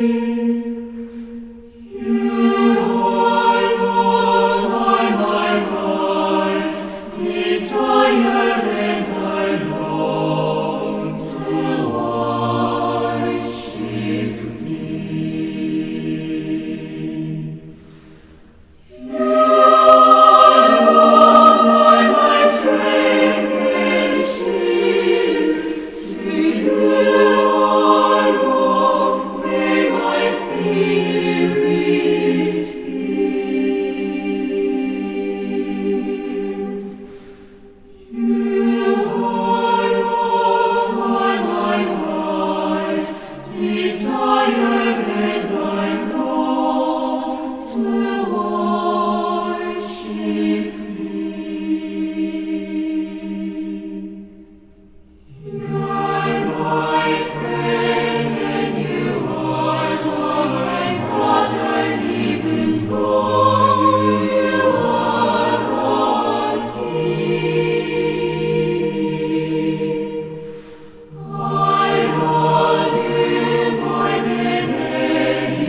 You alone are my heart's desire, and I long to worship thee. You alone are my strength and shield. To you alone may my spirit yield. You alone are my heart's desire, and I long to worship thee. You are my friend, and you are my brother, even though you are a king. I love you more than anything.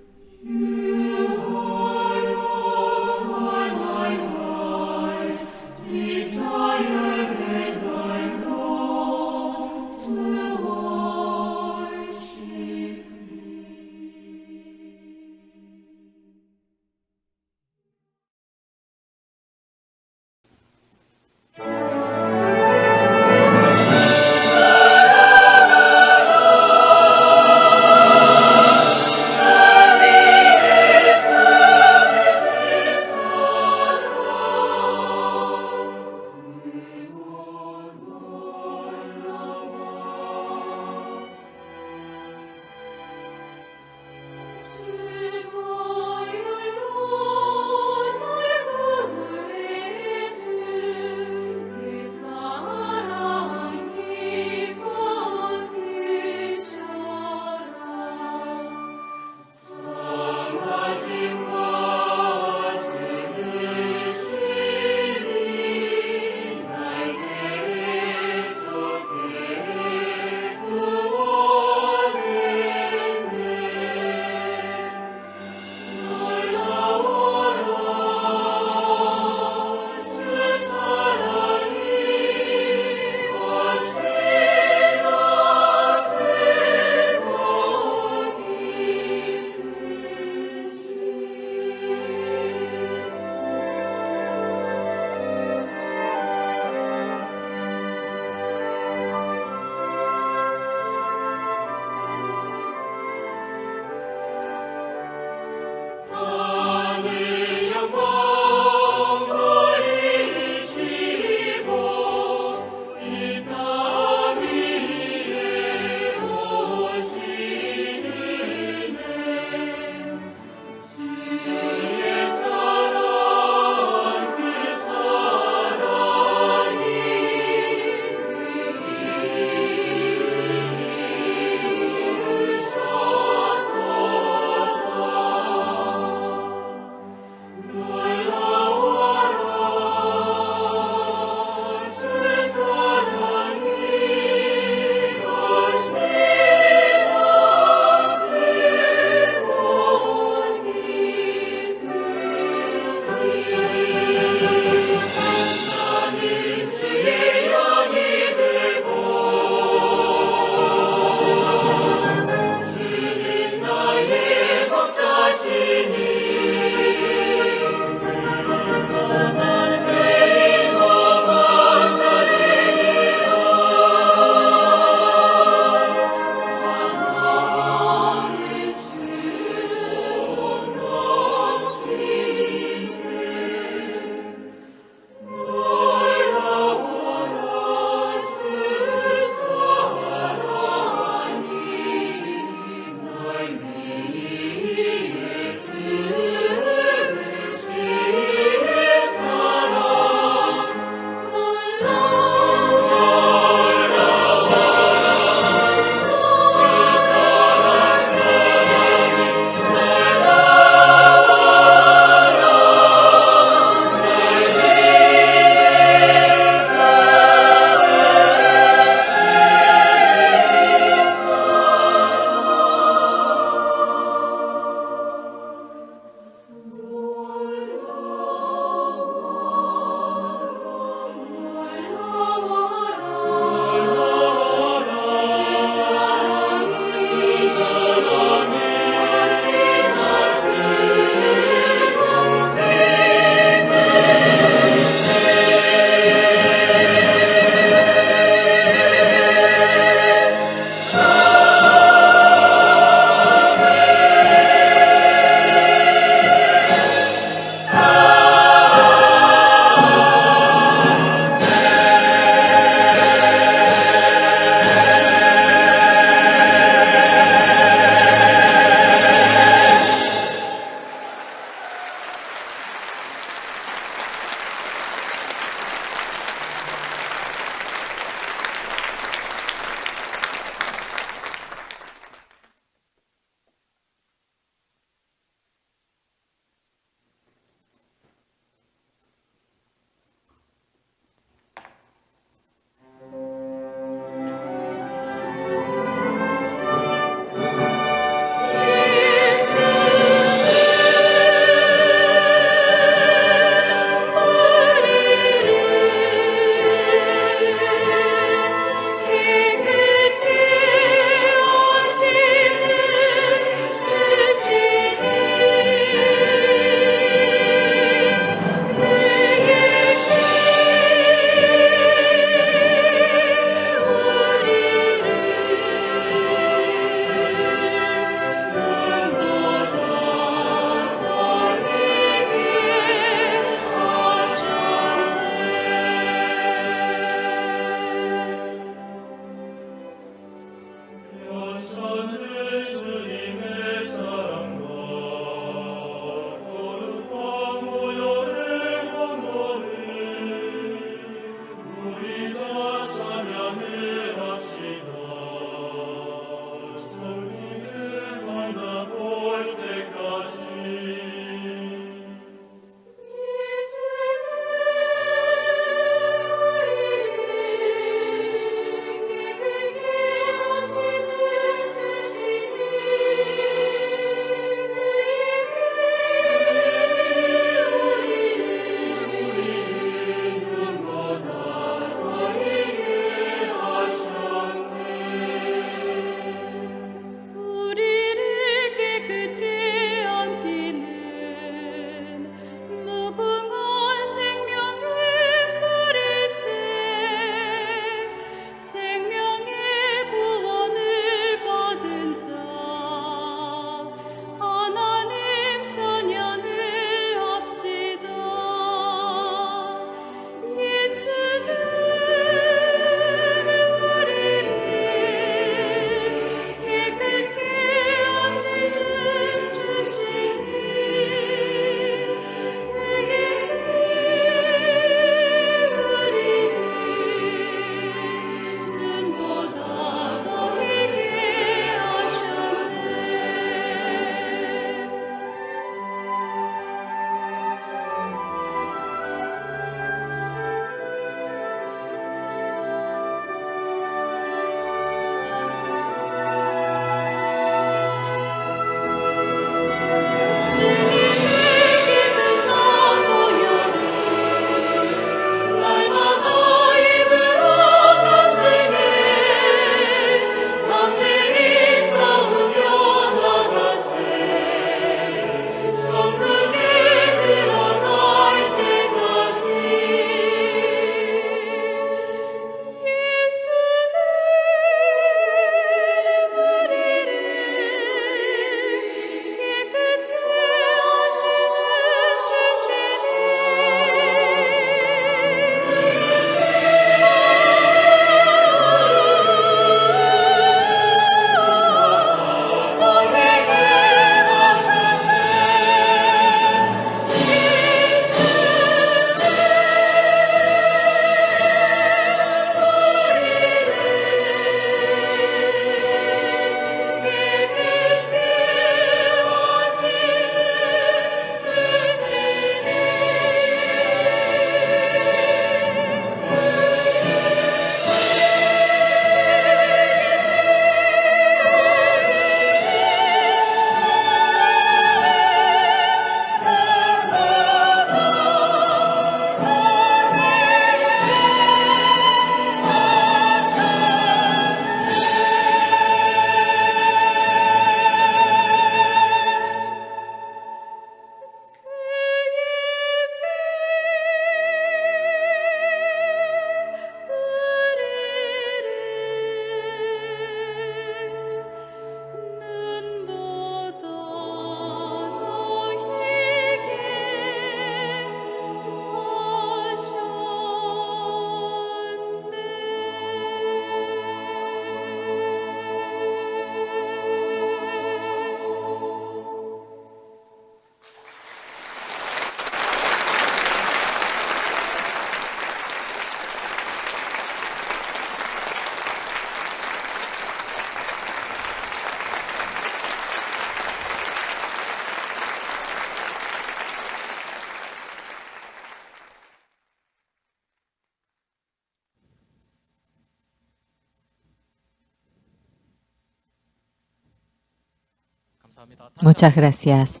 Muchas gracias.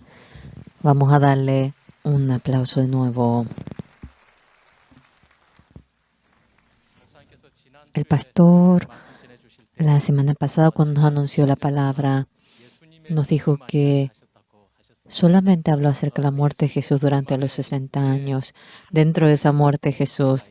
Vamos a darle un aplauso de nuevo. El pastor, la semana pasada cuando nos anunció la palabra, nos dijo que solamente habló acerca de la muerte de Jesús durante los 60 años. Dentro de esa muerte de Jesús,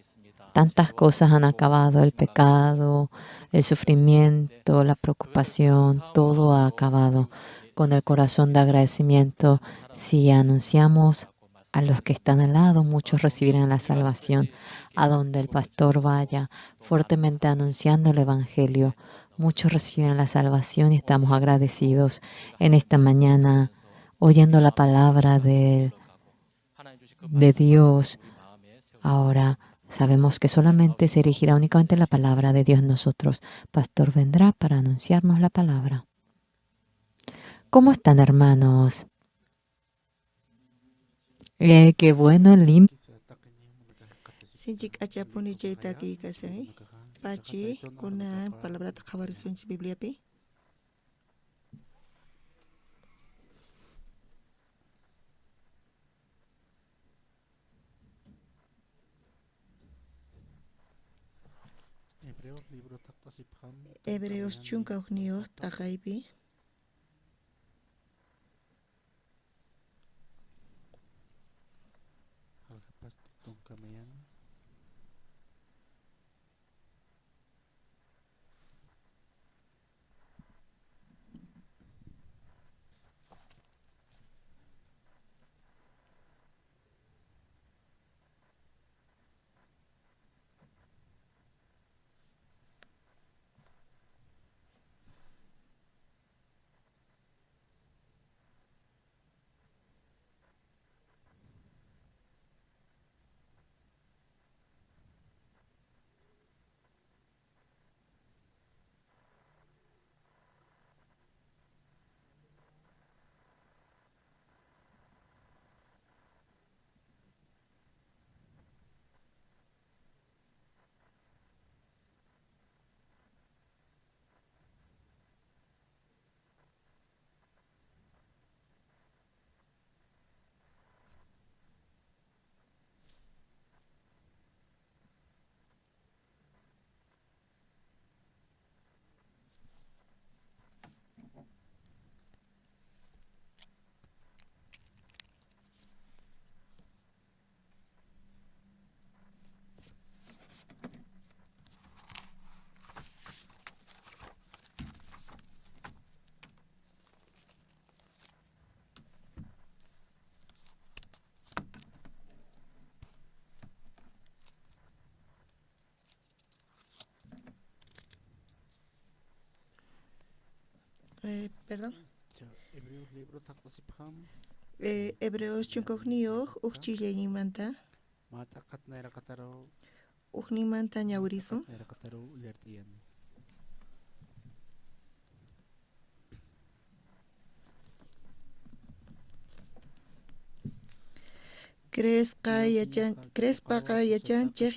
tantas cosas han acabado, el pecado, el sufrimiento, la preocupación, todo ha acabado. Con el corazón de agradecimiento, si anunciamos a los que están al lado, muchos recibirán la salvación. A donde el pastor vaya, fuertemente anunciando el Evangelio, muchos recibirán la salvación y estamos agradecidos en esta mañana, oyendo la palabra de Dios. Ahora sabemos que solamente se erigirá únicamente la palabra de Dios en nosotros. Pastor vendrá para anunciarnos la palabra. ¿Cómo están, hermanos? Qué bueno, limpio. Sinchik achapuni chaytaki kasay. Pachi kuna palabrata qhawarisunchik Bibliapi. Hebreos chunka hukniyuq t'aqaypi. Perdón. Hebreos chunka hukniyuq uqchillayninmanta hukninmanta ñawirisun. Creespaqa yachanchej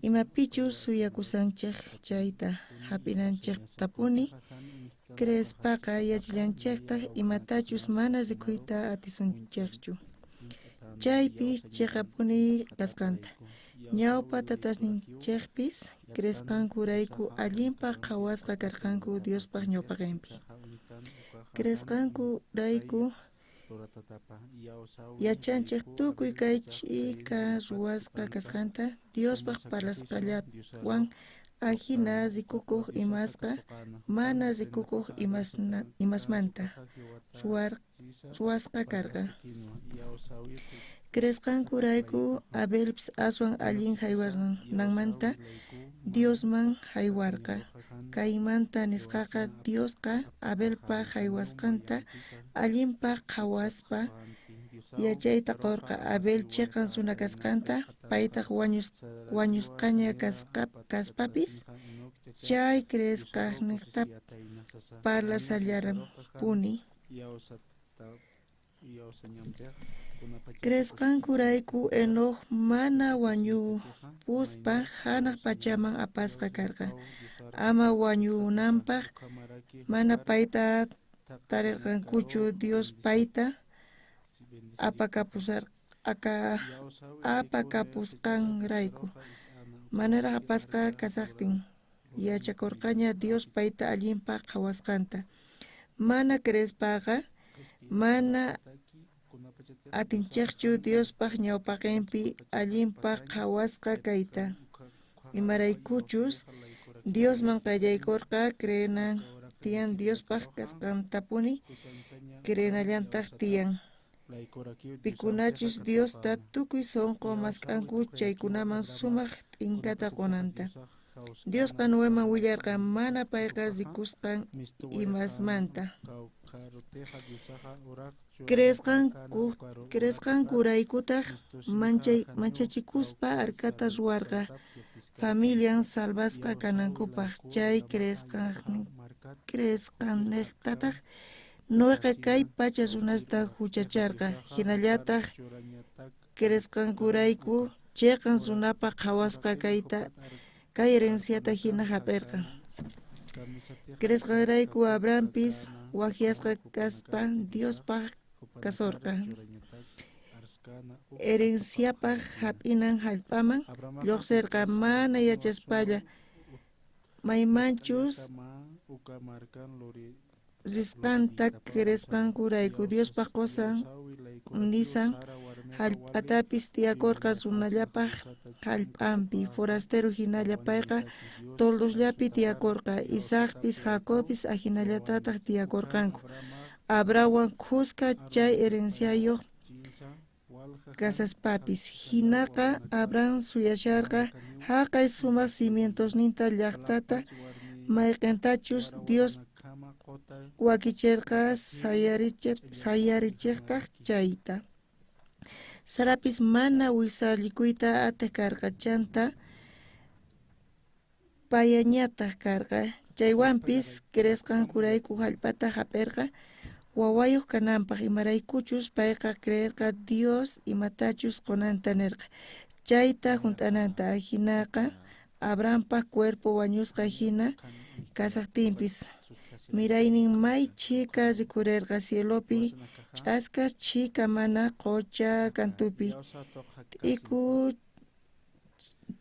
imapichus suyakusanchej chayta hap'inanchejtapuni. Creespaqa yachallanchejtaj imatachus mana rikuyta atisunchejchu. Chaypi chiqapuni kasqanta. Ñawpa tatasninchejpis creesqankurayku allinpaq qhawasqa karqanku Diospaq ñawpaqinpi. Creesqankurayku yachanchej tukuy kay ch'ika ruwasqa kasqanta Diospaq parlasqallawan ajina rikukuq imasqa mana rikukuq imasmanta ruwasqa karqa. Creesqankurayku Abelpis aswan allin haywananmanta Diosman haywarqa. Kaymanta nisqaqa Diosqa Abelpaq haywasqanta allinpaq qhawaspa yachayta qurqa Abel chiqan runa kasqanta, paytaq wañusqaña kaspapis chay creesqanniqta parlasallarpuni. Creesqankurayku Enoc mana wañupuspa hanaq pachaman apasqa karqa. Ama wañunanpaq mana payta tarerqankuchu Dios payta apakapusqanrayku. Manaraj apasqa kasajtin yachakorqaña Dios payta allinpaj qhawasqanta. Mana creespaqa mana atinchejchu Diospaj ñawpaqenpi allinpaj qhawasqa kayta. Imaraykuchus Diosman qayllaykorqa creenan tiyan Diospaj kasqantapuni creenallantaj tiyan. Pikunachus Diosta tukuy sonqo mask'anku chaykunaman sumaj t'inkata qonanta. Diosqa Noeman willarqa mana payqa rikusqan imasmanta. Creesqankuraykutaj manchachikuspa arcata ruwarqa familian salvasqa kanankupaj. Chay creesqannejtataj Noeqa kay pacha runasta juchacharqa. Jinallataj creesqankurayku cheqan runapaj qhawasqa kayta kay herenciata jina jap'erqa. Creesqanrayku Abrahampis wajyasqa kaspa Diospaj kasorqa. Herenciapaj jap'inan jallp'aman lluqsirqa mana yachaspalla maymanchus risqanta creesqankurayku. Diospaj qosan nisan jallp'atapis tiyakorqa runallapaj jallp'anpi forastero jinalla payqa toldosllapi tiyakorqa. Isaacpis Jacobpis ajinallatataj tiyakorqanku. Abrahamwan khuska chay herenciayoj kasaspapis. Jinaqa Abraham suyasharqa jaqay sumaj cimientosninta llajtata mayqentachus Dios wakicherqa sayarichejtaj chayta. Sarapis mana wijsallikuyta atej karqa chanta payañataj karqa. Chaywanpis creesqankurayku jallp'ata jap'erqa wawayoj kananpaj imaraykuchus payqa creerqa Dios imatachus qonanta nerqa chayta junt'ananta. Ajinaqa Abrahampaj cuerpo wañusqa jina kasajtinpis miraynin may chhika rikhurerqa cielopi ch'askas chhika mana qocha kantupi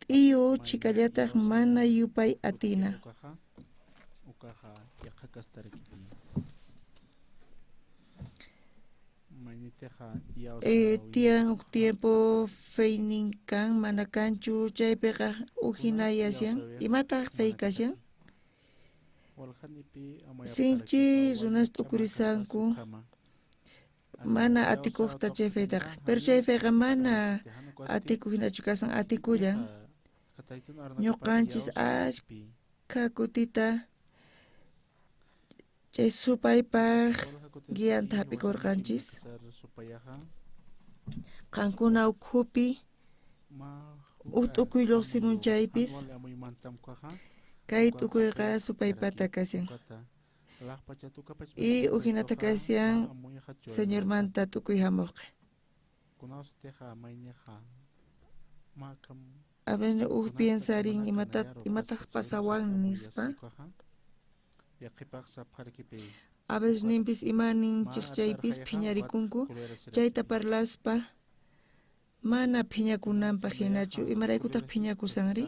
t'iyu chhikallataj mana yupay atina. Tiyan uj tiempo feynin kan mana kanchu chaypiqa uj jinayashan. Imataj fey kashan? Sinchi runas t'ukurisanku mana atikojta chay feytaqa. Pero chay feyqa mana atikuj jinachu kasan, atikullan. Ñuqanchis ashkha kutita chay supaypaj guianta jap'ikorqanchis. Qankuna ukhupi uj t'ukuy lluqsimun chaypis kay t'ukuyqa supaypata kashan. Y ujinata kashan Señormanta t'ukuy jamojqa. A ver, uj piensarin imataj pasawan nispa. A veces ninpis ima ninchej chaypis phiñarikunku chayta parlaspa mana phiñakunanpaj jinachu. Imaraykutaj phiñakusanri?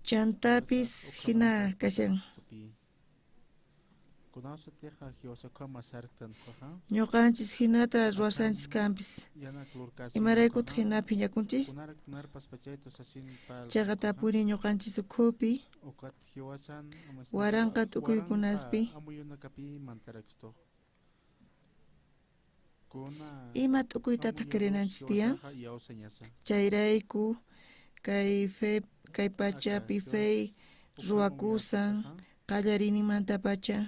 Chantapis jina kashan. Ñuqanchis jinata ruwasanchis kanpis. Imaraykutaj jina phiñakunchis? Chayqatapuni ñuqanchis ukhupi waranqa t'ukuykunaspi ima t'ukuytataj creenanchis tiyan? Chayrayku kay fe kay pachapi fey ruwakusan qallariyninmantapacha.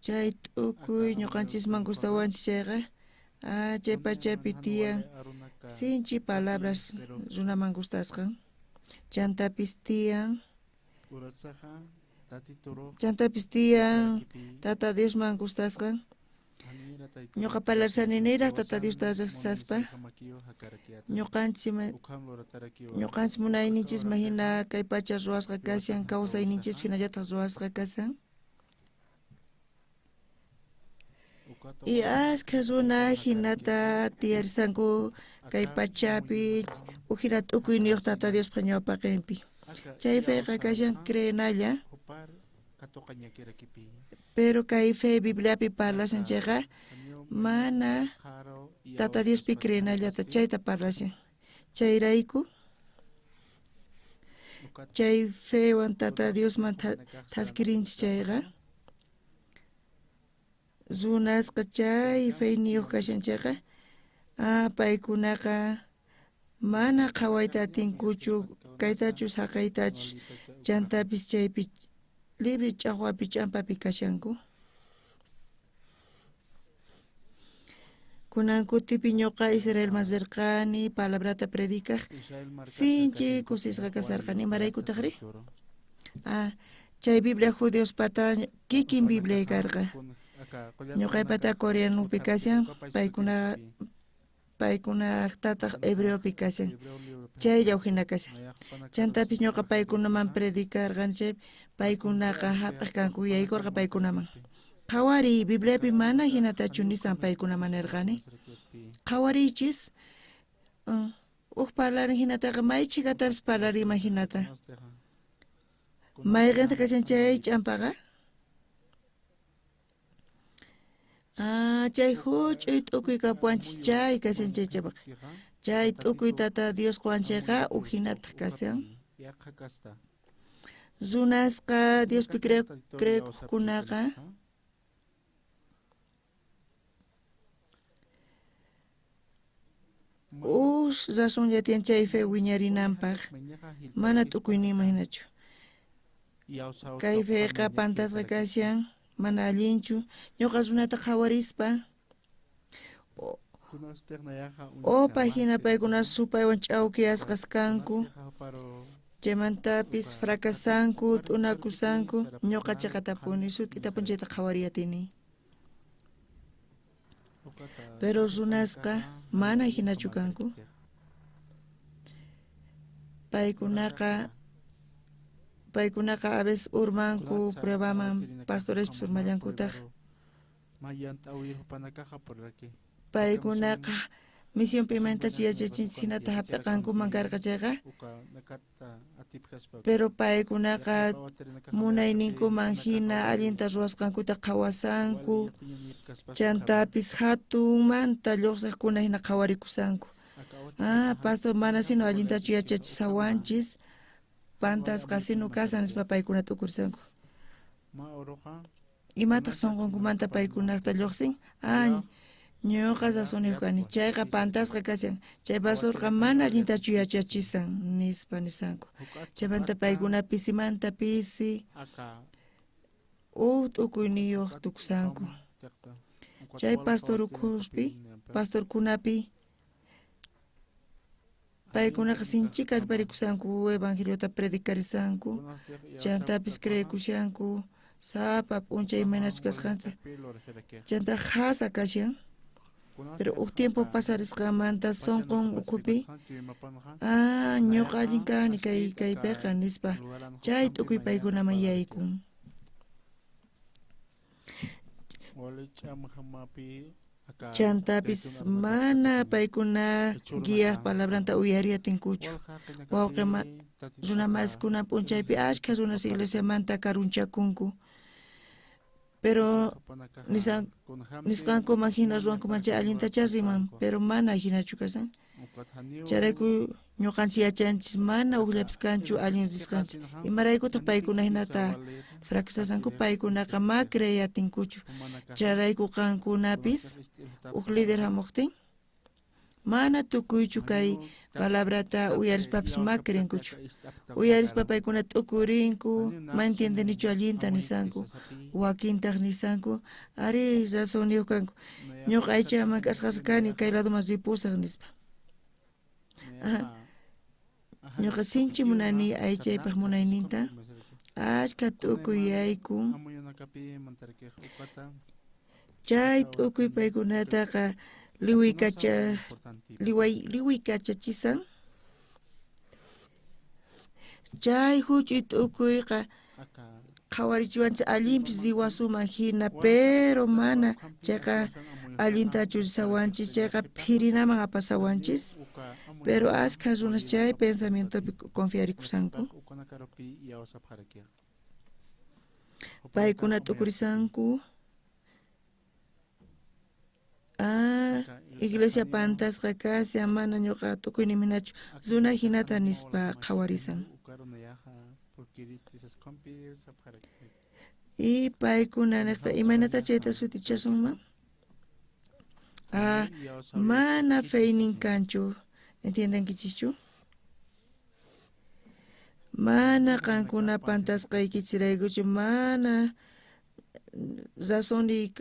Chay t'ukuy ñuqanchisman gustawanchis chayqa chay pachapi tiyan sinchi palabras runaman gustasqan. Chantapis tiyan Tata Diosman gustasqan. Ñuqa parlashani niraj Tata Diosta riqsispa. Ñuqanchis munayninchisman hina kay pacha ruwasqa kashan, kawsayninchis hinallataq ruwasqa kashan. Y askha runa hinata tiyarisanku kay pachapi ujina t'ukuyniyuq Tata Diospaq ñawpaqinpi. Chay feqa kashan creenalla. Pero kay fe Bibliapi parlashan chayqa mana Tata Diospi creenallata chayta parlashan. Chayrayku chay fewan Tata Diosman thaskirinchis chayqa runasqa chay feyniyuq kashan chayqa paykunaqa mana qhawayta atinkuchu kaytachus haqaytachus chantapis chaypi libre ch'aqwapi ch'ampapi kashanku. Kunan kutipi ñuqa Israelman rirqani palabrata predicaj sinchi kusisqa kasarqani. Imaraykutaqri? Chay Biblia judiospata kikin Biblia karqa. Ñuqaypata coreanopi kashan, paykunaqtataq hebreopi kashan. Chaylla hina kashan. Chantapis ñuqa paykunaman predicarqani chay paykunaqa hap'iq kanku yaykurqa paykunaman. Qhawariy Bibliapi mana hinatachu nisan paykunaman nirqani. Qhawariychis uj parlarin hinataqa may chhikatapis parlarinman hinata. Mayqinta kashan chay ch'ampaqa? Chay huch'uy t'ukuy kapuwanchis chay kashan chay ch'ampaqa. Chay t'ukuy Tata Dios quwanchayqa uj hinataq kashan. Runasqa Diospi creekuqkunaqa uj razonlla tiyan chay fe wiñarinanpaq mana t'ukuyninman hinachu. Kay feqa pantasqa kashan mana allinchu. Ñuqa runata qhawarispa opa hina paykuna supaywan ch'awkiyasqas kanku. Chaymantapis fracasanku, t'unakusanku. Ñuqa chaqatapuni sut'itapuni chayta qhawariy atini. Pero runasqa mana hinachu kanku. Paykunaqa a veces urmanku pruebaman, pastorespis urmallankutaq. Paykunaqa misionpi imaynatachu yachachinchis hinata hap'iqankuman karqa chayqa. Pero paykunaqa munayninkuman hina allinta ruwasqankuta qhawasanku. Chantapis hatunmanta lluqsiqkuna hina qhawarikusanku. Pastor mana sino allintachu yachachisawanchis pantasqa sino kasan nispa paykuna t'ukurisanku. Imataq sunqunkumanta paykunaqta lluqsin? Ñuqa razonniyuq kani, chayqa pantasqa kashan, chay pastorqa mana allintachu yachachisan nispa nisanku. Chaymanta paykuna pisimanta pisi uj t'ukuyniyuq tukusanku. Chay pastor ukhuspi, pastorkunapi paykunaqa sinchi kallparikusanku evangeliota predicarisanku, chantapis creekushanku sapa p'unchay imaynachus kasqanta. Chanta jasa kashan. Pero uj tiempo pasarisqanmanta sunqun ukhupi ñuqa allin kani kaypiqa nispa chay t'ukuy paykunaman yaykun. Chantapis mana paykuna guiaq palabranta uyariy atinkuchu. Wawqi runa masikuna p'unchaypi ashkha runas iglesiamanta karunchakunku. Pero nisqankuman hina ruwankuman chay allintachá riman, pero mana hinachu kashan. Chayrayku ñuqanchis yachanchis mana ujllapis kanchu allin risqanchis. Imaraykutaq paykuna hinata fracasasanku? Paykunaqa ma creey atinkuchu. Chayrayku qankunapis uj líder hamuqtin mana tukuychu kay palabrata uyarispapis ma creenkuchu. Uyarispa paykuna t'ukurinku, ma entiendenichu allinta nisanku. Wakintaq nisanku, ari razonniyuq kanku. Ñuqa aychaman k'asqasqa kani kay ladoman ripusaq nispa. Ñuqa sinchi munani aychaypaq munayninta. Ashkha t'ukuy yaykun. Chay t'ukuy paykunataqa liwiykachachisan. Chay huch'uy t'ukuyqa qhawarichiwanchis allinpis riwasuman hina, pero mana chayqa allintachu risawanchis, chayqa phirinaman apasawanchis. Pero askha runas chay pensamientopi confiarikushanku. Paykuna t'ukurisanku. Ah, iglesia pantasqa kashan, mana ñuqa tukuyniminachu runa hinata nispa qhawarisan. Y paykuna niqta imaynata chayta sutichasunman? Ah, mana feynin kanchu, entiendenkichischu? Mana qankuna pantasqaykichisraykuchu, mana razonniy,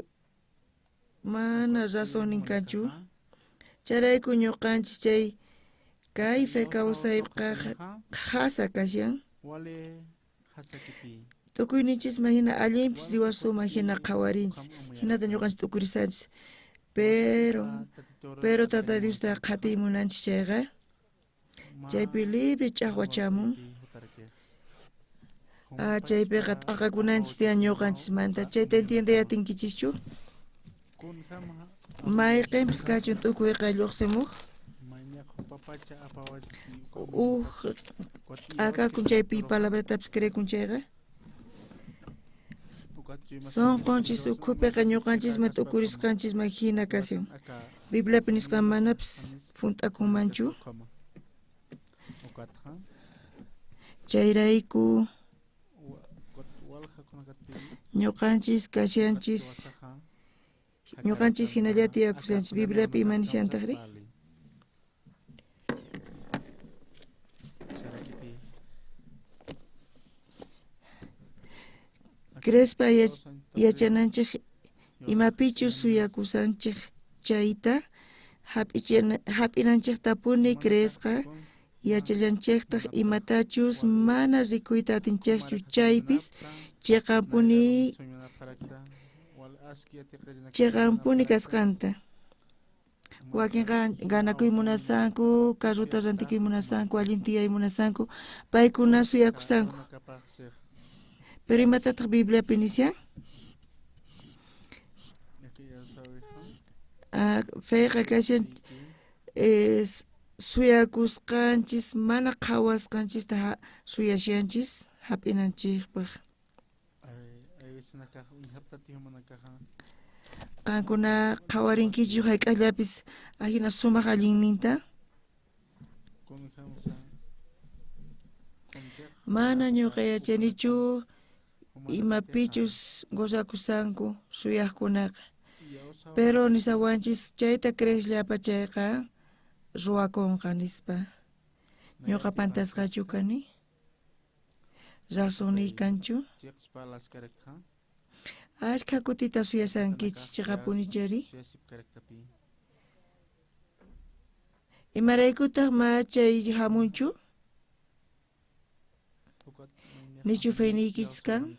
mana razonnin kanchu. Chayrayku ñuqanchis chay kay fe kawsayqa qhasa kashan. Tukuyninchisman hina allinpis riwasuman hina qhawarinchis, hinata ñuqanchis t'ukurisanchis. Pero Tata Diosta qhatiy munanchis chayqa, chaypi libre ch'aqwachamun. Ah, chaypiqa t'aqakunanchis tiyan ñuqanchismanta. Chayta entiendey atinkichischu? Mayqinpis kachun t'ukuyqa lluqsimuq. Uj t'akakun chaypi palabratapis creekun chayqa. Sonqonchis ukhupiqa ñuqanchisman t'ukurisqanchisman hina kashan. Bibliapi nisqan manapis junt'akunmanchu. Chayrayku ñuqanchis kashanchis, ñuqanchis hinallata tiyakushanchis. Bibliapi ima nishantaqri? Crespa yachananchej imapichus suyakusanchej chayta hap'inanchejtapuni creesqa yachallanchejtaj imatachus mana rikuyta atinchejchu chaypis cheqanpuni kasqanta. Wakinqa ganakuy munasanku, carrota rantikuy munasanku, allin tiyay munasanku, paykuna suyakusanku. Pero imatataq Bibliapi nishan? Feqa kashan suyakusqanchis, mana qhawasqanchista suyashanchis hap'inanchikpaq. Qankuna qhawarinkichu hayk'aqllapis ajina sumaq allinninta? Mana ñuqa yachanichu imapichus gozakusanku suyaqkunaqa. Pero nisawanchis chayta creesllapa chayqa ruwakunqa nispa. Ñuqa pantasqachu kani? Razonniy kanchu? Ashkha kutita suyasankichis chiqapunichari? Imaraykutaq ma chay hamunchu? Nichu feyniykichis kan?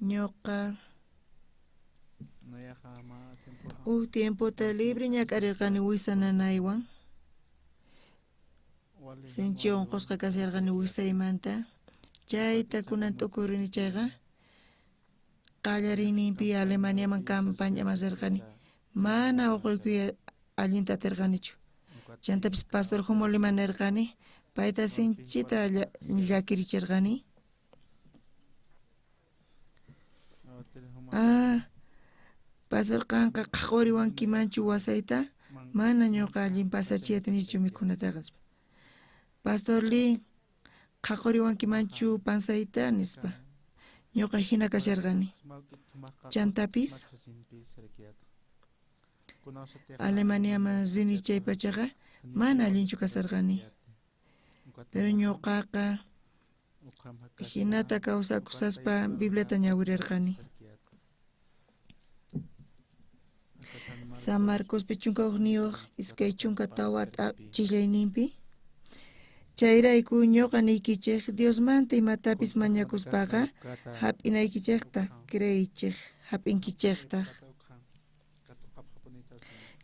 Ñuqa uj tiempota libre ñak'arirqani wisa nanaywan. Sinchi unqusqa kasharqani wisaymanta. Chayta kunan t'ukurini chayqa qallariyninpi Alemaniaman campañaman rirqani. Mana uquykuy allinta atirqanichu. Chantapis pastor Jumoliman nirqani, payta sinchita llakirichirqani. Ah, pastor qanqa qhaquriwankimanchu wasayta? Mana ñuqa allin pasachiy atinichu mikhunataqa nispa. Pastor Lee, qhaquriwankimanchu pansayta nispa. Ñuqa hina kasharqani. Chantapis Alemaniaman rini chay pachaqa mana allinchu kasharqani. Pero ñuqaqa hinata kawsakusaspa Bibliata ñawirirqani. San Marcospi 11 24 chillayninpi. Chayrayku ñuqa niykichej Diosmanta imatapis mañakuspaqa hap'inaykichejta creeychej, Hap'inkichejtaj.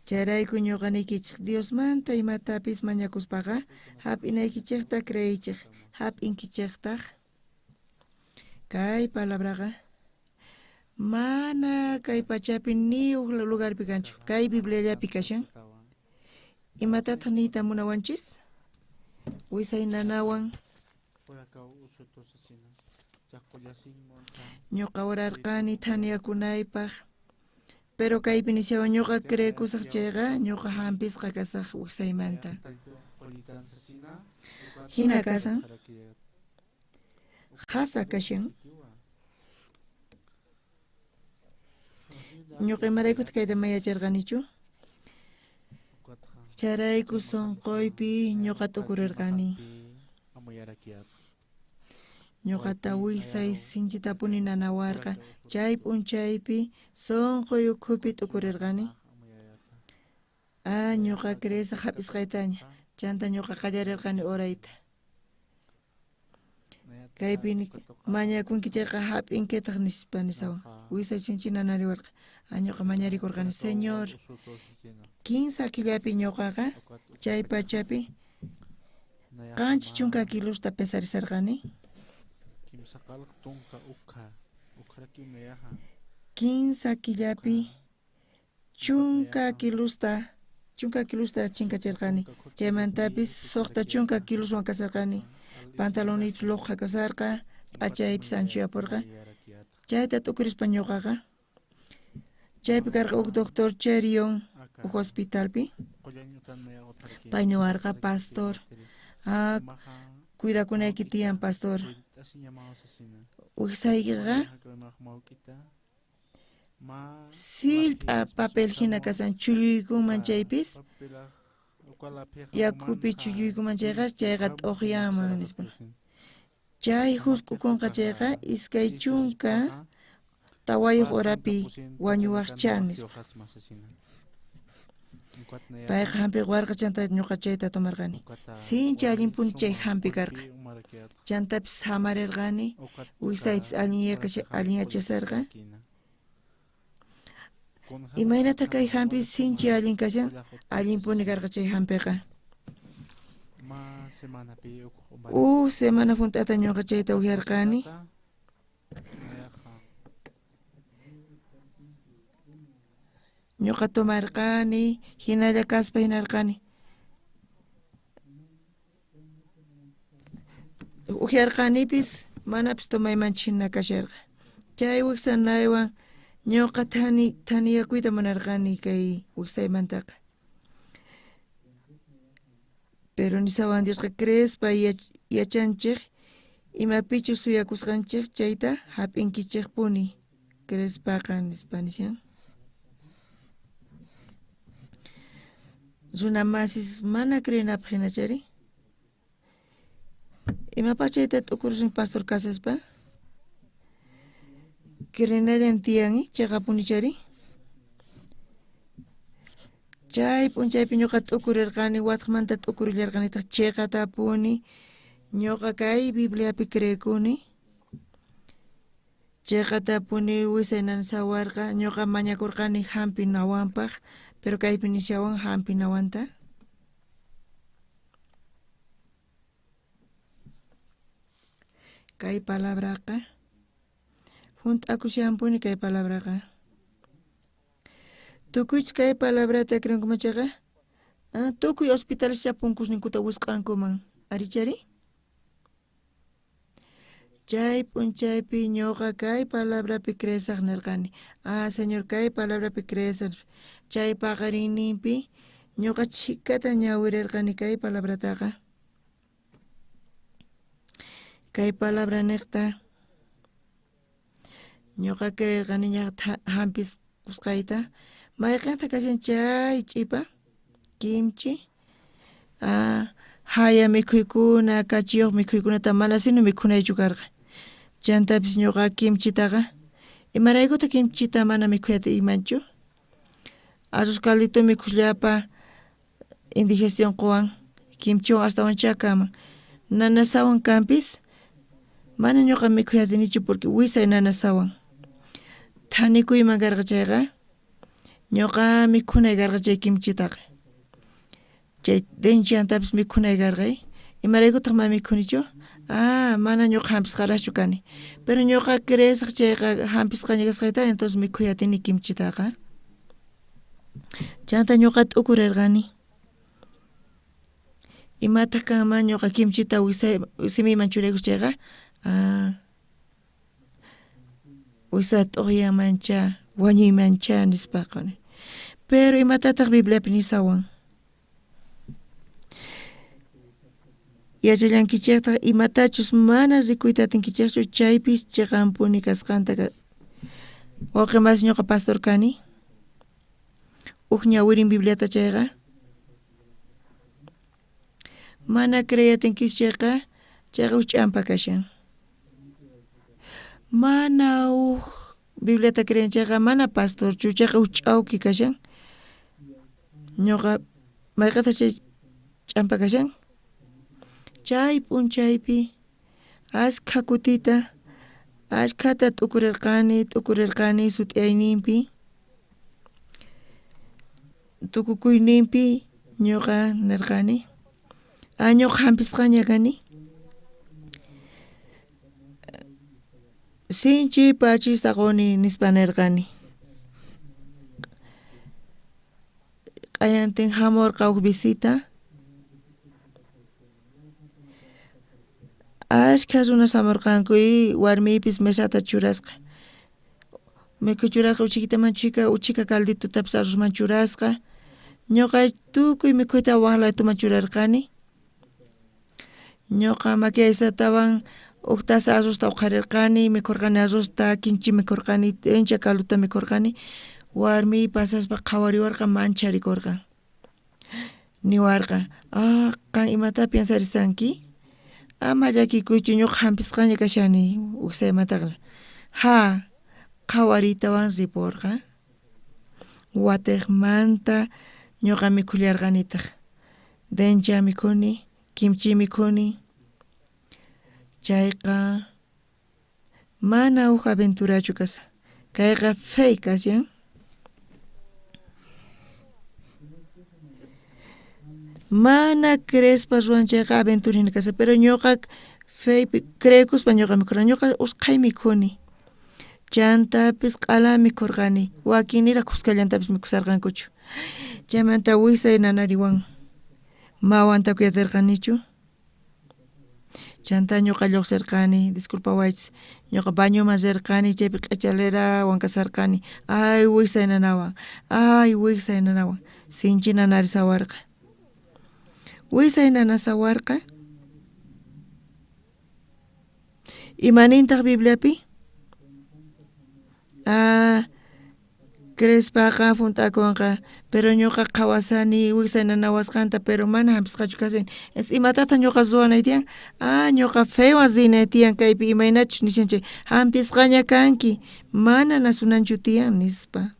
Chayrayku ñuqa niykichej Diosmanta imatapis mañakuspaqa hap'inaykichejta creeychej, hap'inkichejtaj. Kay palabraqa mana kay pachapi ni uj lugarpi kanchu, kay Bibliallapi kashan. Imatataq niyta munawanchis? Wisay nanawan ñuqa orarqani thaniyakunaypaq, pero kaypi nishawan ñuqa creekusaq chayqa ñuqa hampisqa kasaq wiksaymanta. Hina kasan, qhasa kashan. Ñuqa imaraykutaq kayta ma yacharqanichu? Chayrayku sunquypi ñuqa t'ukurirqani. Ñuqata wiksay sinchitapuni nanawarqa. Chay p'unchaypi sunquy ukhupi t'ukurirqani. Ah, ñuqa creesaq hap'isqaytaña. Chanta ñuqa qallarirqani orayta. Kaypi mañakunki chayqa hap'inkitaq nispa nisawan. Wisay sinchi nanariwarqa. Ah, ñuqa mañarikurqani, Señor, kinsa killapi ñuqaqa chay pachapi 70 kilosta pesarisarqani. Kinsa killapi 10 kilosta chinkachirqani. Chaymantapis 60 kiloswan kasarqani. Pantaloniypis luqha kasarqa, p'achaypis anchuyapurqa. Chayta t'ukurispa ñuqaqa chaypi karqa uj doctor Cherion uj hospitalpi. Pay niwarqa, pastor, ah, cuidakunayki tiyan, pastor. Wiksaykiqa sillp'a papel hina kasan, chulluykunman chaypis, yakupi chulluykunman chayqa, chayqa t'uqyanman nispa. Chay husk'ukunqa chayqa 24 horapi wañuwaqchá nispa. Payqa hampiq warqa chanta ñuqa chayta tomarqani. Sinchi allinpuni chay hampi karqa. Chantapis samarirqani, wiksaypis allinyachasarqa. Imaynata kay hampi sinchi allin kashan? Allinpuni karqa chay hampiqa. Uj semana junt'ata ñuqa chayta uhyarqani. Ñuqa tomarqani, hinalla kaspa hinarqani. Uhyarqanipis, manapis tomaymanchu hina kasharqa. Chay wiksanaywan ñuqa thaniyakuyta munarqani kay wiksaymantaqa. Pero nisawan Diosqa creespa yachanchej imapichus suyakusqanchej chayta hap'inkichejpuni creespaqa nispa nishan. Runa masis mana creenapaq hinachari. Imapaq chayta t'ukurusun pastor kasaspa? Creenallan tiyan, chayqapuni chari. Chay p'unchaypi ñuqa t'ukurirqani, watqmanta t'ukurillarqanitaq chiqatapuni. Ñuqa kay Bibliapi creekuni. Chiqatapuni wisay nanasawarqa, ñuqa mañakurqani hampi nawanpaq, pero kaypi nishawan hampi nawanta. Kay palabraqa junt'akushanpuni kay palabraqa. Tukuychu kay palabrata creenkuman chayqa, tukuy hospitales punkusninkuta wisq'ankuman. Arichari? Chay p'unchaypi ñuqa kay palabrapi creesaq nirqani. Ah, Señor, kay palabrapi creesaq. Chay paqarinninpi ñuqa chhikata ñawirirqani kay palabrataqa. Kay palabra niqta ñuqa creerqani ña hampisqayta. Mayqinta kashan chay ch'ipa? Kimchi. Ah, haya mikhuykuna, kachiyuq mikhuykunata mana sino mikhunaychu karqa. Chantapis ñuqa kimchitaqa, imaraykutaq kimchita mana mikhuyata imanchu? Arroz caldito mikhusllapa indigestión quwan, kimchiwan astawan chakaman. Nanasawan kanpis, mana ñuqa mikhuyatinichu porque wisay nanasawan. Thanikuyman karqa chayqa ñuqa mikhunay karqa chay kimchitaqa. Chay denchantapis mikhunay karqa imaraykutaq mana mikhunichu? Ah, mana ñuqa hampisqaraqchu kani. Pero ñuqa creesaq chayqa hampisqaña kasqayta entonces mikhuy atini kimchitaqa. Chanta ñuqa t'ukurirqani. Imataq kanman ñuqa kimchita wisay simiyman churaykus chayqa? Ah, wisa t'uqyanmancha, wañuymancha nispaqa. Pero imatataq Bibliapi nisawan? Yachallankichejtaq imatachus mana rikuyta atinkichejchu chaypis chiqanpuni kasqanta. Wawqi masi ñuqa pastor kani. Uj ñawirin Bibliata chayqa. Mana creey atinkichu chayqa, chayqa uj ch'ampa kashan. Mana uj Bibliata creen chayqa mana pastorchu, chayqa uj ch'awki kashan. Ñuqa mayqata chay ch'ampa kashan? Chay p'unchaypi askha kutita ashkhata t'ukurirqani sut'iyayninpi tukukuyninpi ñuqa nirqani ah ñuqa hampisqaña kani sinchi pachista quni nispa nirqani. Q'ayantin hamurqa huk visita. Ashkha runas hamurqanku y warmiypis mesata churasqa. Mikhuy churarqa uchikitaman chika uchika calditotapis arrozman churasqa. Ñuqa tukuy mikhuyta waq latuman churarqani. Ñuqa makiyaysatawan huk tasa arrozta uqharirqani, mikhurqani arrozta, kinchi mikhurqani, t'incha calduta mikhurqani. Warmiy pasaspa qhawariwarqa mancharikurqa. Niwarqa, ah, qan imata piensarisanki? Ama llakikuychu ñuqa hampisqaña kashani wiksaymataqa. Ha, qhawariytawan ripurqa. Watiqmanta ñuqa mikhullarqanitaq. Dencha mikhuni, kimchi mikhuni. Chayqa mana huk aventurachu kasqa. Kayqa fe kashan. Mana creespa ruwan chayqa aventura hina kasqa, pero ñuqa fepi creekuspa ñuqa mikhurqani, ñuqa usqhay mikhuni. Chantapis q'ala mikhurqani, wakinniraq khuskallantapis mikhusarqankuchu. Chaymanta wisay nanariwan mawantakuy atirqanichu. Chanta ñuqa lluqsirqani, disculpawaychis, ñuqa bañoman rirqani chaypi q'ichalerawan kasarqani. Ay wisay nanawan, ay wisay nanawan, sinchi nanarisawarqa. Wisay nanasawarqa. Imanintaq Bibliapi? Ah, creespaqa hunt'akunqa, pero ñuqa qhawasani wisay nanawasqanta, pero mana hampisqachu kasani. Imatataq ñuqa ruwanay tiyan? Ah, ñuqa fewan rinay tiyan kaypi imaynachus nishan chay hampisqaña kanki, mana nasunanchu tiyan nispa.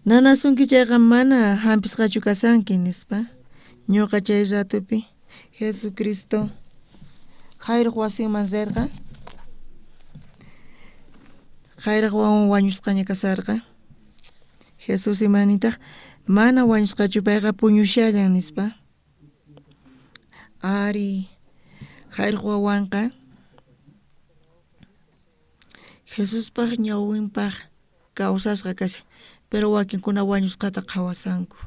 Nanasunki chayqa mana hampisqachu kasanki nispa. Ñuqa chay ratupi Jesucristo Jairoq wasinman rirqa. Jairoq wawan wañusqaña kasarqa. Jesús imanintaq mana wañusqachu payqa puñushallan nispa. Ari Jairoq wawanqa Jesuspaq ñawinpaq kawsasqa kashan, pero wakinkuna wañusqata qhawasanku.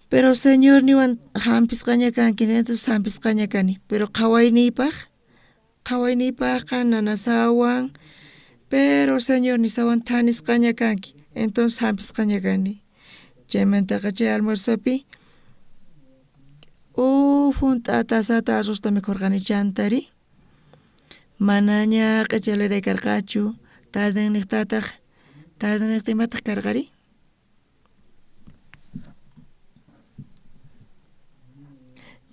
Pero Señor niwan hampisqaña kanki, entonces hampisqaña kani, pero qhawayniypaqqa nanasawan, pero Señor nisawan thanisqaña kanki, entonces hampisqaña kani. Chaymantaqa chay almuerzopi hunt'a tasata arrozta mikhurqani chantari. Manaña q'ichaleray karqachu, tardinniqtataq, tardinniqta imataq karqari?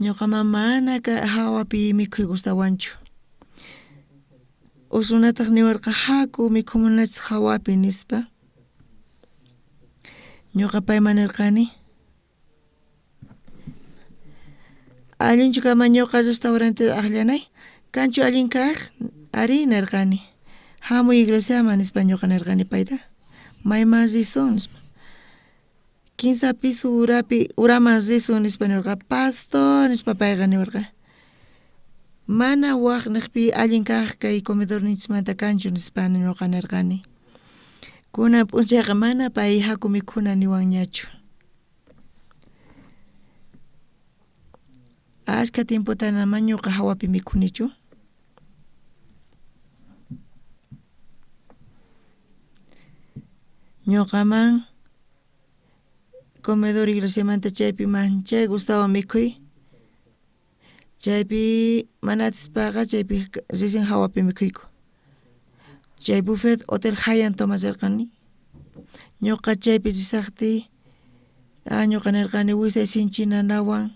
Ñuqaman mana hawapi mikhuy gustawanchu. Usunataq niwarqa haku mikhumunachis hawapi nispa. Ñuqa payman nirqani, allinchu kanman ñuqa restaurante akllanay? Kanchu allin kaq? Ari nirqani. Hamuy iglesiaman nispa ñuqa nirqani payta. Mayman risun nispa. Kinsa piso urapi uraman risun nispa nirqa. Pastor nispa payqa niwarqa. Mana waq niqpi allin kaq kay comedorninchikmanta kanchu nispa ñuqa nirqani. Kunan p'unchayqa mana pay haku mikhuna niwanñachu. Ashka tiempotana ñuqa hawapi mikhunichu. Ñuqaman comedor iglesiamanta chaypi manchay gustawan mikhuy. Chaypi mana atispaqa chaypi recién hawapi mikhuyku. Chay buffet hotel Hayan tomasarqani. Ñuqa chaypi risaqtiy ñuqa nirqani wisay sinchi nanawan.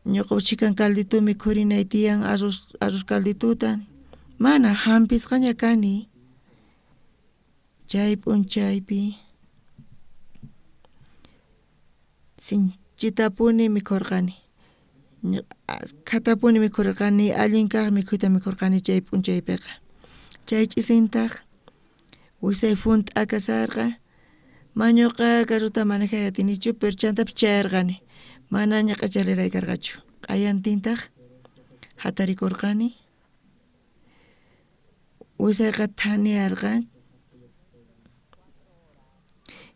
Ñuqa chikan caldito mikhurinay tiyan arroz caldituta. Mana hampisqaña kani. Chay p'unchaypi sinchitapuni mikhurqani. Askhatapuni mikhurqani, allin kaq mikhuyta mikhurqani chay p'unchaypiqa. Chay ch'isintaq wisay hunt'a kasarqa. Mañuqa carrota manejay atinichu, pero chantapis chayarqani. Manaña q'achaliray karqachu. Q'ayantintaq hatarikurqani. Wisayqa thaniyarqa.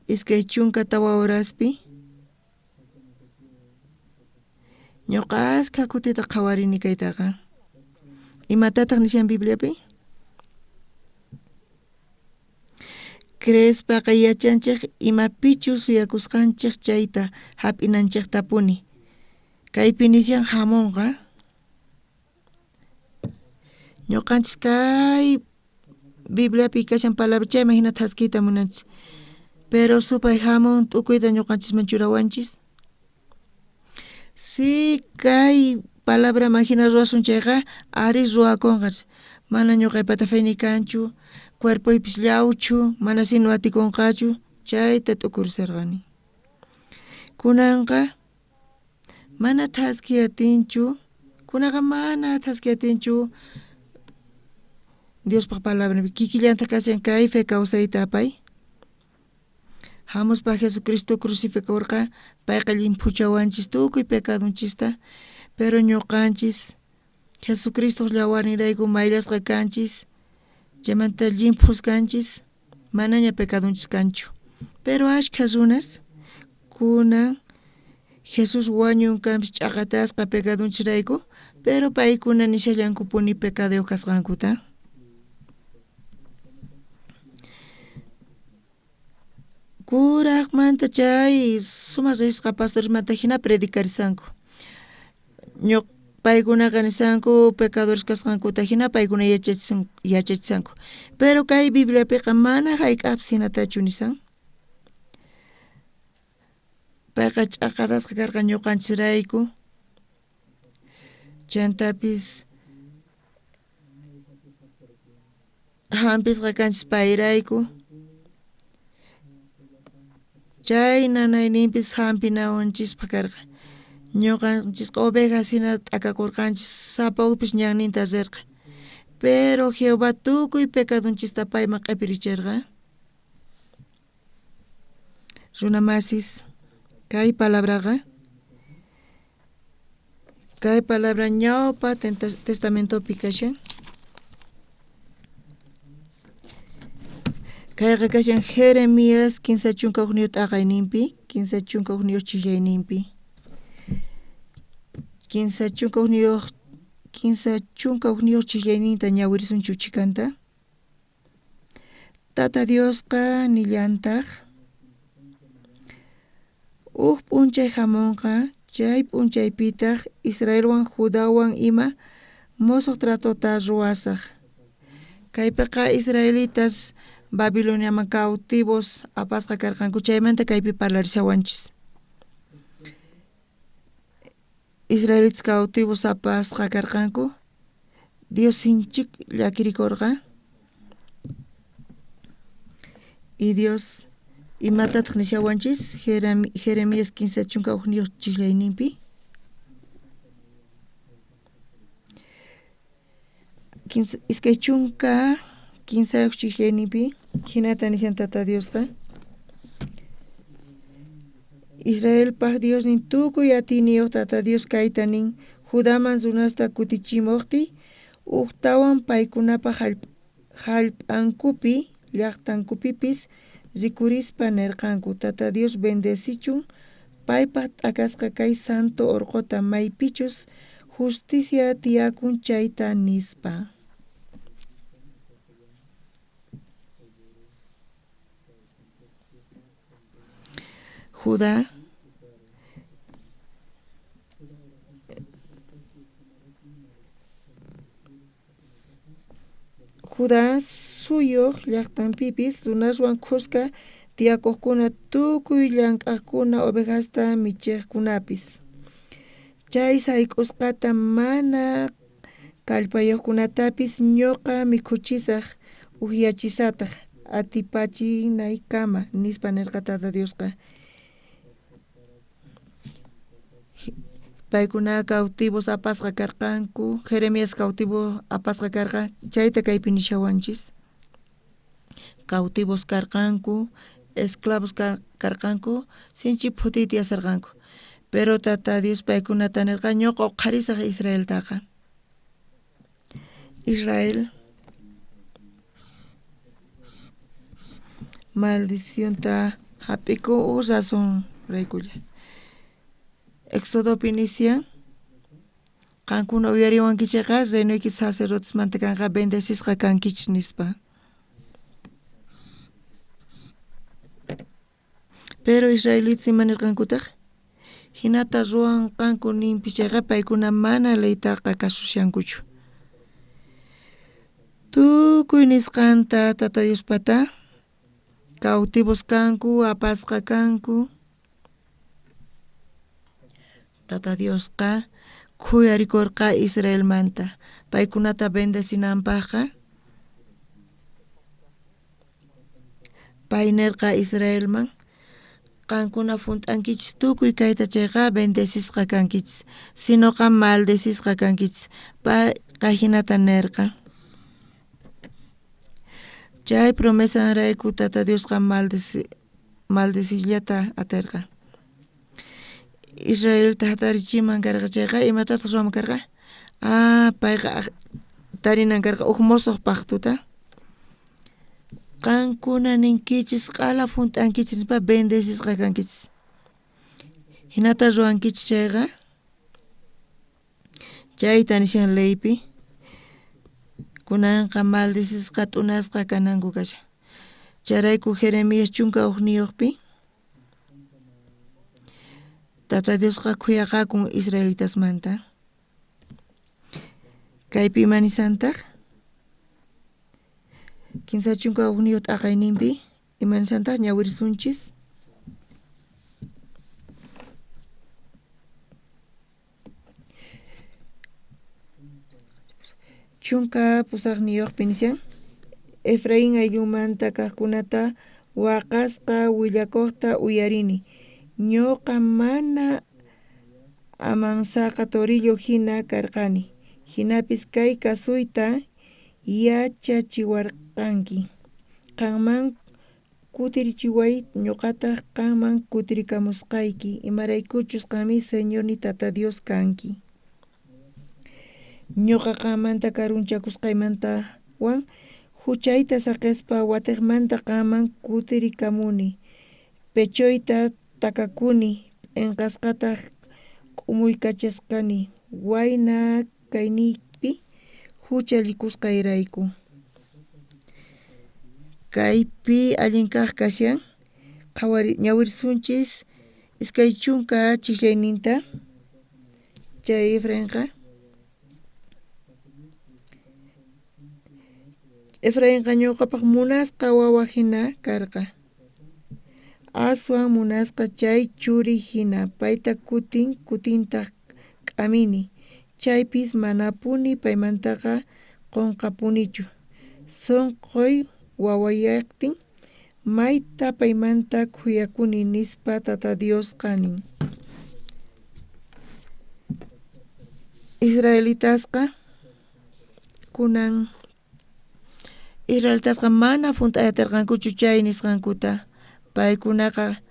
24 horaspi. Ñuqa askha kutita qhawarini kaytaqa. Imatataq nishan Bibliapi? Creespaqa yachanchik imapichus suyakusqanchik chayta hap'inanchiktapuni. Kaypi nishan hamunqa. Ñuqanchis kay Bibliapi kashan palabra chayman hina thaskiyta munanchis. Pero supay hamun tukuyta ñuqanchisman churawanchis. Si kay palabraman hina ruwasun chayqa ari ruwakunqa. Mana ñuqaypata fayni kanchu, cuerpoypis llawchu, mana sinu atikunqachu, chayta t'ukurisarqani. Kunanqa mana thaskiy atinchu, kunaqa mana thaskiy atinchu Diospaq palabranpi kikillanta kashan kay fe kawsayta apay. Hamuspa Jesucristo crucificakurqa, payqa llimphuchawanchis tukuy pecadonchista, pero ñuqanchis Jesucristo llawarninrayku mayllasqa kanchis, chaymanta llimphus kanchis, manaña pecadonchis kanchu. Pero ashkha runas kunan Jesús wañun kanpis ch'aqatasqa pecadonchisrayku, pero paykuna nishallankupuni pecaduyuq kasqankuta. Kuraqmanta chay sumaq risqa pastoresmanta hina predicarisanku. Paykunaqa nisanku pecadores kasqankuta hina paykuna yachachisanku. Pero kay Bibliapiqa mana hayk'apis hinatachu nisan. Payqa ch'aqatasqa karqa ñuqanchisrayku. Chantapis hampisqa kanchis payrayku. Chay nanayninpis hampinawanchispaq karqa. Ñuqanchisqa ovejas hina t'akakurqanchis, sapa ujpis ñanninta rirqa. Pero Jehová tukuy pecadonchista payman q'ipirichirqa. Runa masis, kay palabraqa, kay palabra ñawpa testamentopi kashan. Kayqa kashan Jeremías 31 t'aqayninpi, 31 chillayninpi. 31 chillayninta ñawirisunchu chikanta. Tata Diosqa nillantaq uj p'unchay hamunqa, chay p'unchaypitaq Israelwan Judawan ima mosoq tratota ruwasaq. Kaypiqa israelitas Babiloniaman cautivos apasqa karqanku, chaymanta kaypi parlarishawanchis. Israelitas cautivos apasqa karqanku, Dios sinchik llakirikurqa. Y Dios imatataq nishawanchis Jeremías 31 chillayninpi. 23 chijllayninpi hinata nishan Tata Diosqa Israelpaj Diosnin tukuy atiyniyuq Tata Dios kayta nin Judaman runasta kutichimuqtiy ujtawan paykunapaj jallp'ankupi llaqtankupipis rikurispa nerqanku Tata Dios bendecichun paypaj t'akasqa kay santo orqota maypichus justicia tiyakun chayta nispa. Judá Judá suyuq llaqtanpipis runaswan khuska tiyakuqkuna tukuy llank'aqkuna ovejasta michiqkunapis. Chay sayk'usqata mana kallpayuqkunatapis ñuqa mikhuchisaj ujyachisataq atipachinaykama nispa nirqa Tata Diosqa. Paykuna cautivos apasqa karqanku, Jeremías cautivo apasqa karqa, chayta kaypi nishawanchis. Cautivos karqanku, esclavos karqanku, sinchi phutiyta yasarqanku. Pero Tata Dios paykunata nirqa ñuqa uqharisaq Israeltaqa. Israel maldicionta hap'iku uj razón raykulla. Éxodopi nisyan qankuna uyariwankichikqa reinoyki sacerdotesmanta kanqa bendecisqa kankichis nispa. Pero israelitas ima nirqankutaq hinata ruwanqanku ninpis chayqa paykuna mana leytaqa kasushankuchu. Tukuy nisqanta Tata Diospata cautivos kanku, apasqa kanku. Tata Diosqa khuyarikurqa Israelmanta paykunata bendecinanpaqqa pay nirqa Israelman qankuna junt'ankichis tukuy kayta chayqa bendecisqa kankichis sinoqa maldecisqa kankichis payqa hinata nirqa. Chay promesanrayku Tata Diosqa maldecillata atirqa. Israelta hatarichiman karqa chayqa imatataq ruwaman karqa? Ah, payqa tarinan karqa uj mosoq pactuta. Qankuna ninkichis q'ala junt'ankichis nispa bendecisqa kankichis. Hinata ruwankichis chayqa chayta nishan leypi kunanqa maldecisqa t'unasqa kananku kashan. Chayrayku Jeremías 11 Tata Diosqa khuyaqakun israelitasmanta. Kaypi ima nisantaq? 31 t'aqayninpi ima nisantaq ñawirisunchis. Chunka pusaqniyuqpi nishan Efraín ayllumanta kaqkunata waqasqa willakuqta uyarini. Ñuqa mana amansaqa torillo hina karqani. Hinapis kay kasuyta yachachiwarqanki. Qanman kutirichiway ñuqataq qanman kutirikamusqayki imaraykuchus qanmi Señorni Tata Dios kanki. Ñuqa qanmanta karunchakusqaymantawan huchayta saqispa watiqmanta qanman kutirikamuni. Pechoyta takakuni p'inqasqataq k'umuykachasqani wayna kayniypi huchallikusqayrayku. Kaypi allin kaq kashan ñawirisunchis 20 chiqllayninta chay Efrainqa. Efrainqa ñuqapaq munasqa wawa hina karqa. Aswan munasqa chay churi hina payta kutin kutintaq k'amini. Chaypis manapuni paymantaqa qunqapunichu. Sunquy wawayaqtin mayta paymanta khuyakuni nispa Tata Diosqa nin. Israelitasqa Kunan israelitasqa mana junt'ayatirqankuchu chay nisqankuta. Paykunaqa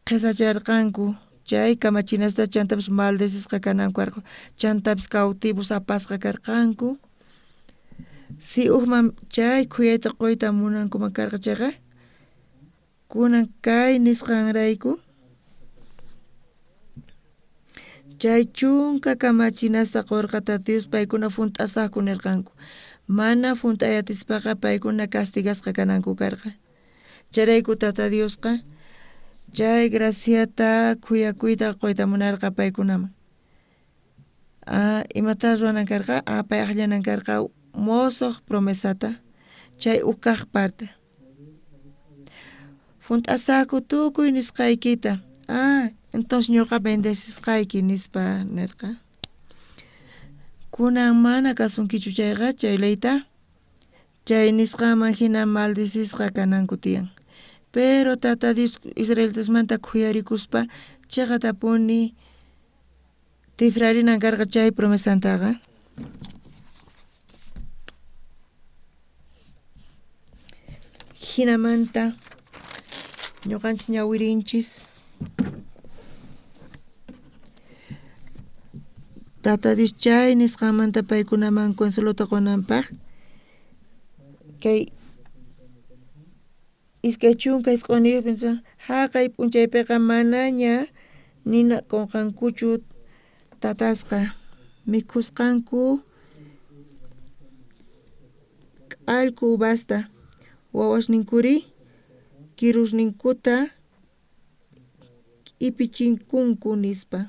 qhisacharqanku chay kamachinasta chantapis maldecisqa kananku karqa, chantapis cautivos apasqa karqanku. Si ujman chay khuyayta quyta munankuman karqa chayqa, kunan kay nisqanrayku chay chunka kamachinasta qurqa Tata Dios paykuna junt'asaqku nirqanku. Mana junt'ayatispaqa paykuna castigasqa kananku karqa. Chayrayku Tata Diosqa chay graciata khuyakuyta quyta munarqa paykunaman. Imata ruwanan karqa? Pay aqllanan karqa mosoq promesata chay uj parte. Junt'asaqku tukuy nisqaykita. Entonces ñuqa bendecisqayki nispa nirqa. Kunan mana kasunkichu chayqa chay leyta chay nisqanman hina maldecisqa kananku tiyan. Pero Tata Dios israelitasmanta khuyarikuspa chiqatapuni tifrarinan karqa chay promesantaqa. Hinamanta ñuqanchis ñawirinchis Tata Dios chay nisqanmanta paykunaman consuelota qunanpaq kay 29 haqay p'unchaypiqa manaña nina qunqankuchu tatasqa mikhusqanku k'allku uvasta wawasninkuri kirusninkuta k'ipichinkunku nispa.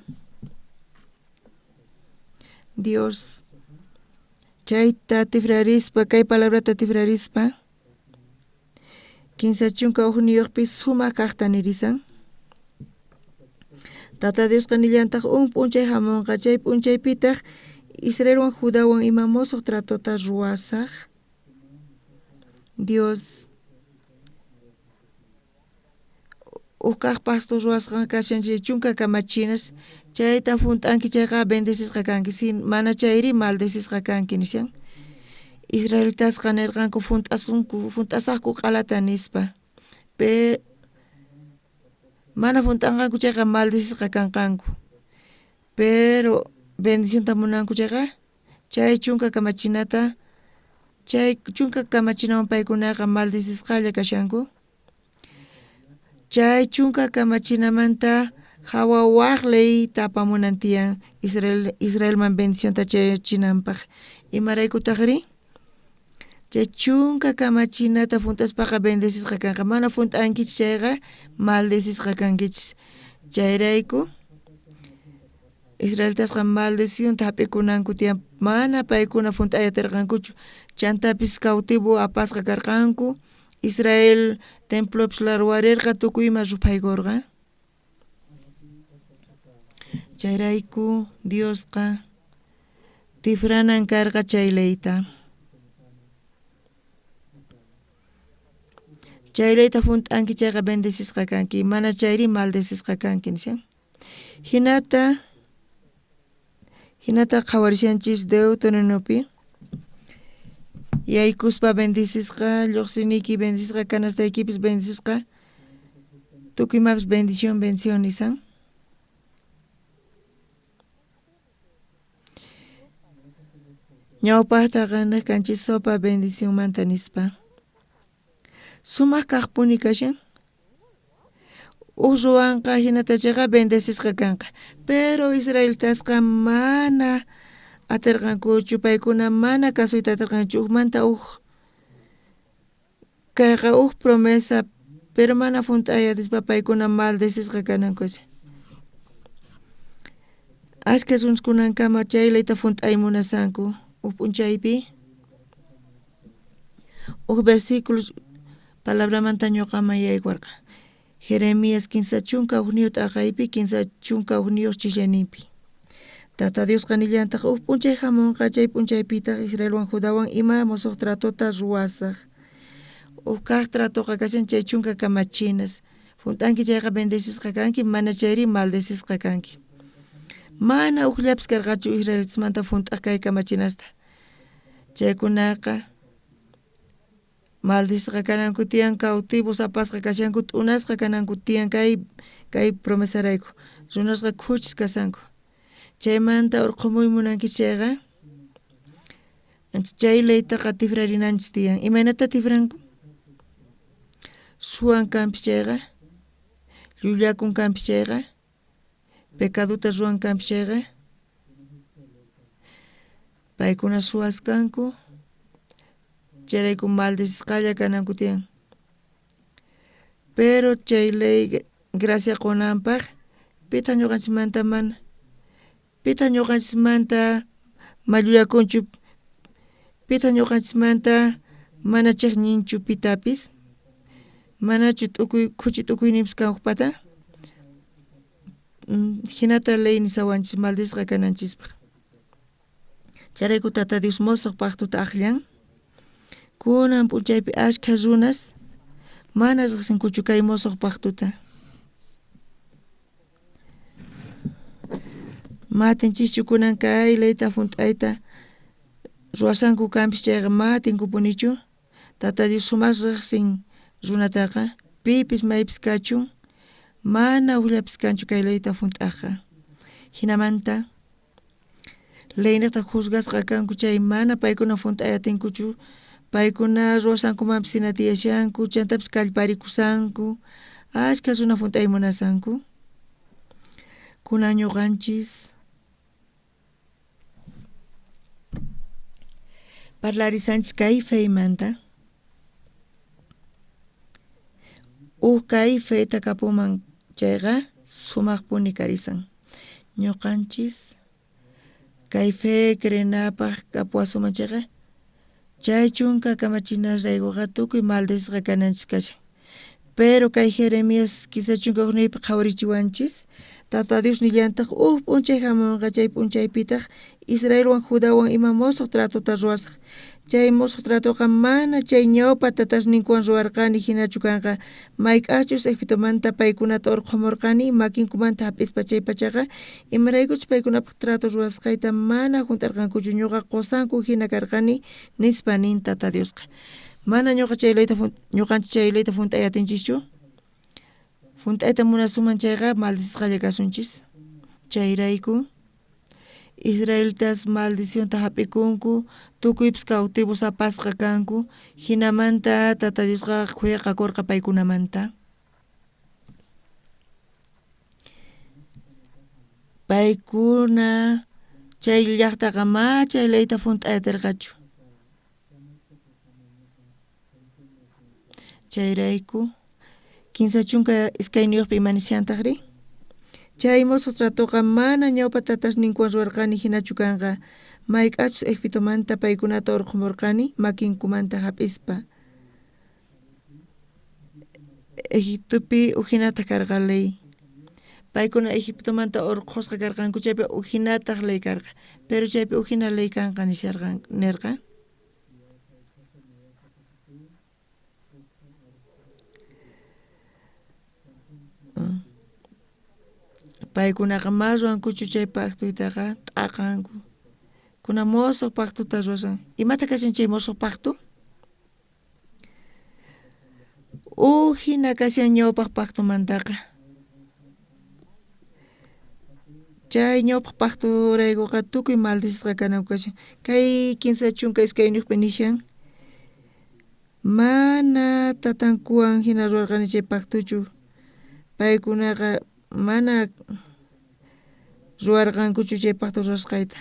Dios chayta tifrarispa kay palabrata tifrarispa 31 sumaq kaqta nirisan. Tata Diosqa nillantaq un p'unchay hamunqa chay p'unchaypitaq Israelwan Judawan ima mosoq tratota ruwasaq. Dios uj kaq pastor ruwasqan kashan chay chunka kamachinas chayta junt'anki chayqa bendecisqa kanki, si mana chayri maldecisqa kanki nishan. Israelitasqa nirqanku junt'asunku junt'asaqku q'alata nispa. Mana junt'anqanku chayqa maldecisqa kanqanku. Pero bendicionta munanku chayqa chay chunka kamachinata chay chunka kamachinawan paykunaqa maldecisqalla kashanku. Chay chunka kamachinamanta hawa waq ley tapamunan tiyan Israelman bendicionta chayachinanpaq. Imaraykutaqri? Chay chunka kamachinata junt'aspaqa bendecisqa kanqa, mana junt'ankichis chayqa maldecisqa kankichis. Chayrayku israelitasqa maldicionta hap'ikunanku tiyan, mana paykuna junt'ayatirqankuchu. Chantapis cautivo apasqa karqanku. Israel templopis larwarirqa tukuy ima ruphaykurqa. Chayrayku Diosqa tifranan karqa chay leyta. Chay leyta junt'anki chayqa bendecisqa kanki, mana chayri maldecisqa kanki nishan. Hinata qhawarishanchis Deuteronomiopi. Yaykuspa bendecisqa, lluqsiniyki bendecisqa, kanastaykipis bendecisqa, tukuy imapis bendición, bendición nisan. Ñawpaqtaqa nej kanchis sopa bendicionmanta nispa. Sumaq kaqpuni kashan. Uj ruwanqa hinata chayqa bendecisqa kanqa. Pero israelitasqa mana atirqankuchu, paykuna mana kasuyta atirqankuchu. Ujmanta uj kayqa uj promesa, pero mana junt'ayatispa paykuna maldecisqa kananku. Ashka runakunankama chay leyta junt'ay munasanku uj p'unchaypi. Uj versículo palabramanta ñuqaman yaykuwarqa. Jeremías 31 t'aqaypi 31 chillanimpi. Tata Diosqa nillantaq uj p'unchay hamunqa chay p'unchaypitaq Israelwan Judawan ima mosoq tratota ruwasaq. Uj kaq tratoqa kashan chay chunka kamachinas. Junt'anki chayqa bendecisqa kanki, mana chayri maldecisqa kanki. Mana ujllapis karqachu israelitasmanta junt'aq kay kamachinasta. Chaykunaqa maldisqa kananku tiyan, cautivos apasqa kashanku, t'unasqa kananku tiyan kay promesarayku. Runasqa khuchis kasanku. Chaymanta urqhumuy munanki chayqa, chay leytaqa tifrarinanchis tiyan. Imaynata tifranku? Suwan kanpis chayqa, llullakun kanpis chayqa, pecadota ruwan kanpis chayqa, paykuna suwas kanku, chayrayku maldecisqalla kananku tiyan. Pero chay ley gracia qunanpaq, pitaq ñuqanchikmanta mana, pitaq ñuqanchikmanta mallullakunchu, pitaq ñuqanchikmanta mana chiqninchu pitapis, manachu t'ukuy khuchi t'ukuyninpis kanqupata. Hinata ley nisawanchis maldisqa kananchispaq. Chayrayku Tata Dios mosoq pactota aqllan. Kunan p'unchaypi ashkha runas mana riqsinkuchu kay mosoq pactota. Matinchischu kunan kay leyta hunt'ayta ruwasanku kanpis chayqa matinkupunichu. Tata Dios sumaq riqsin runataqa, pipis maypis kachun, mana ujllapis kanchu kay leyta hunt'aqqa. Hinamanta leyniqta juzgasqa kanku chay mana paykuna hunt'ay atinkuchu, paykuna ruwasankumanpis hina tiyashanku, chantapis kallparikusanku, ashkha runa hunt'ay munasanku. Kunan ñuqanchis parlarisanchis kay feymanta. Uj kay feyta kapuman chayqa sumaqpuni karisan. Ñuqanchis kay fe creenapaq kapuwasuman chayqa, chay chunka kamachinasraykuqa tukuy maldisqa kananchis kashan. Pero kay Jeremías quizá chunka hukniypi qhawarichiwanchis, Tata Dios nillantaq uj p'unchay hamunqa, chay p'unchaypitaq Israelwan Judawan ima mosoq tratota ruwasaq. Chay mosoq tratoqa mana chay ñawpa tatasninkuwan ruwarqani hinachu kanqa. Mayk'achus Egiptomanta paykunata urqhumurqani makinkumanta hap'ispa chay pachaqa, imaraykuchus paykunapaq trato ruwasqayta mana hunt'arqankuchu, ñuqa qusanku hina karqani nispa nin Tata Diosqa. Mana ñuqa chay leyta ñuqanchik chay leyta hunt'ay atinchischu. Hunt'ayta munasuman chayqa maldicisqalla kasunchis. Chayrayku israelitas maldicionta hap'ikunku, tukuypis cautivos apasqa kanku, hinamanta Tata Diosqa khuyaqakurqa paykunamanta. Paykuna chay llaqtaqa ma chay leyta hunt'ay atirqachu. Chayrayku 32 imanishantajri. Chay mosoq tratoqa mana ñawpa tatasninkuwan ruwarqani hinachu kanqa. Mayk'achus Egiptomanta paykunata urqhumurqani makinkumanta hap'ispa. Egiptopi ujinataq karqa ley. Paykuna Egiptomanta urqhusqa karqanku chaypi ujinataq ley karqa. Pero chaypi ujina ley kanqa nisharqan nirqa. Paykunaqa ma ruwankuchu chay pactuytaqa t'aqanku. Kuna mosoq pactota ruwasan. Imata kashan chay mosoq pacto? Ujina kashan ñawpaq pactomantaqa. Chay ñawpaq pactoraykuqa tukuy maldicisqa kananku kashan. Kay 32 nishan, mana tatankuwan hina ruwarqani chay pactochu. Paykunaqa mana ruwarqankuchu chay pacto ruwasqayta.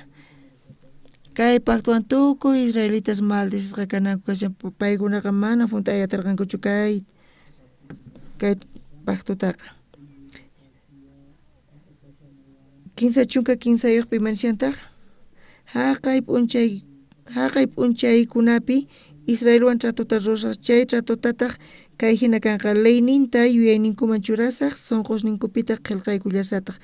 Kay pactowan tukuy israelitas maldicisqa kananku kashan. Paykunaqa mana hunt'ay atirqankuchu kay pactotaqa. 33 imanishantaq, haqay p'unchaykunapi Israelwan tratota ruwasaq, chay tratotataq kay hina kanqa, leyninta yuyayninkuman churasaq, sunqusninkupitaq qillqaykullasataq.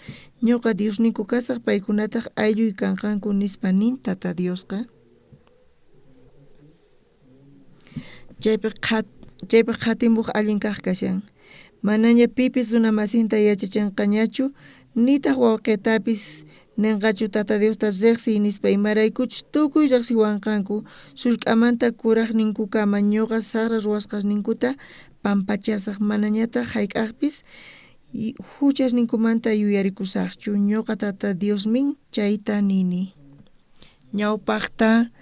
Ñuqa Diosninku kasaq, paykunataq aylluy kanqanku nispa nin Tata Diosqa. Chaypi qhatimbuq allin kaq kashan. Manaña pipis runa masinta yachachinqañachu, Nitaq wawqitapis ninqachu Tata Diosta riqsiy nispa, imaraykuchus tukuy riqsiwanqanku sullk'amanta kurajninkukama ñuqa saqra ruwasqasninkuta pampachasaq, manañataq jayk'aqpis huchasninkumanta yuyarikusaqchu. Ñuqa Tata Diosmin chayta nini. Ñawpaqta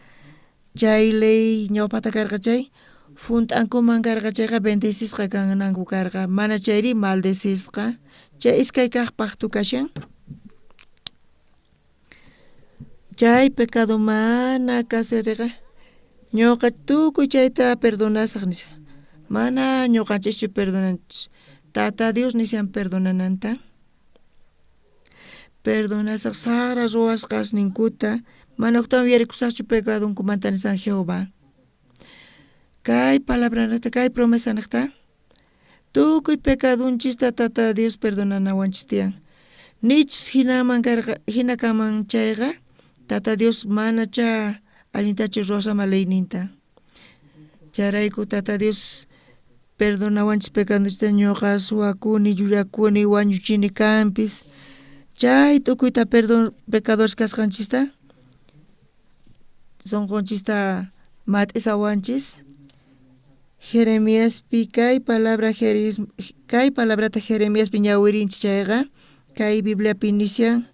chay ley ñawpaqta karqa chay junt'ankuman karqa chayqa bendecisqa kananku karqa, mana chayri maldecisqa. Chay iskay kaq pacto kashan. Chay pecado mana kasuyatiqa ñuqa tukuy chayta perdonasaq nisha. Mana ñuqanchikchu perdonanchis. Tata Dios nishan perdonananta. Perdonasaq saqra ruwasqasninkuta, mana ujtawan yuyarikusaqchu pecadonkumanta nisan Jehová. Kay palabranejta, kay promesanejta, tukuy pecadonchista Tata Dios perdonanawanchis tiyan. Nichus hinaman karqa, hina kanman chayqa, Tata Dios manacha allintachu ruwasama leyninta. Chayrayku Tata Dios perdonawanchis pecadonchista, ñuqa suwakuni, llullakuni, wañuchini kanpis. Chay tukuyta perdon pecadores kasqanchista sunqunchista mat'isawanchis. Jeremiaspi kay palabra kay palabrata Jeremiaspi ñawirinchis chayqa kay Bibliapi nishan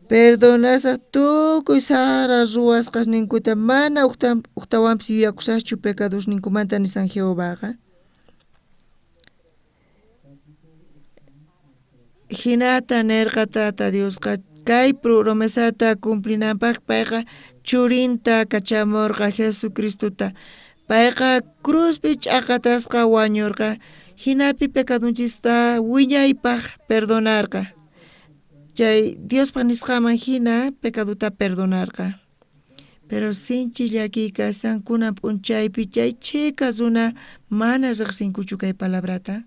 perdonasaq tukuy saqra ruwasqasninkuta, mana ujtawanpis yuyakusaqchu pecadosninkumanta nisan Jehovaqa. Hinata nerqa Tata Diosqa kay promesata cumplinanpaq payqa churinta kachamurqa Jesucristota. Payqa cruzpi ch'aqatasqa wañurqa, hinapi pecadonchista wiñaypaq perdonarqa. Chay Diospa nisqaman hina pecadota perdonarqa. Pero sinchi llakiy kashan kunan p'unchaypi chay chhika runa mana riqsinkuchu kay palabrata.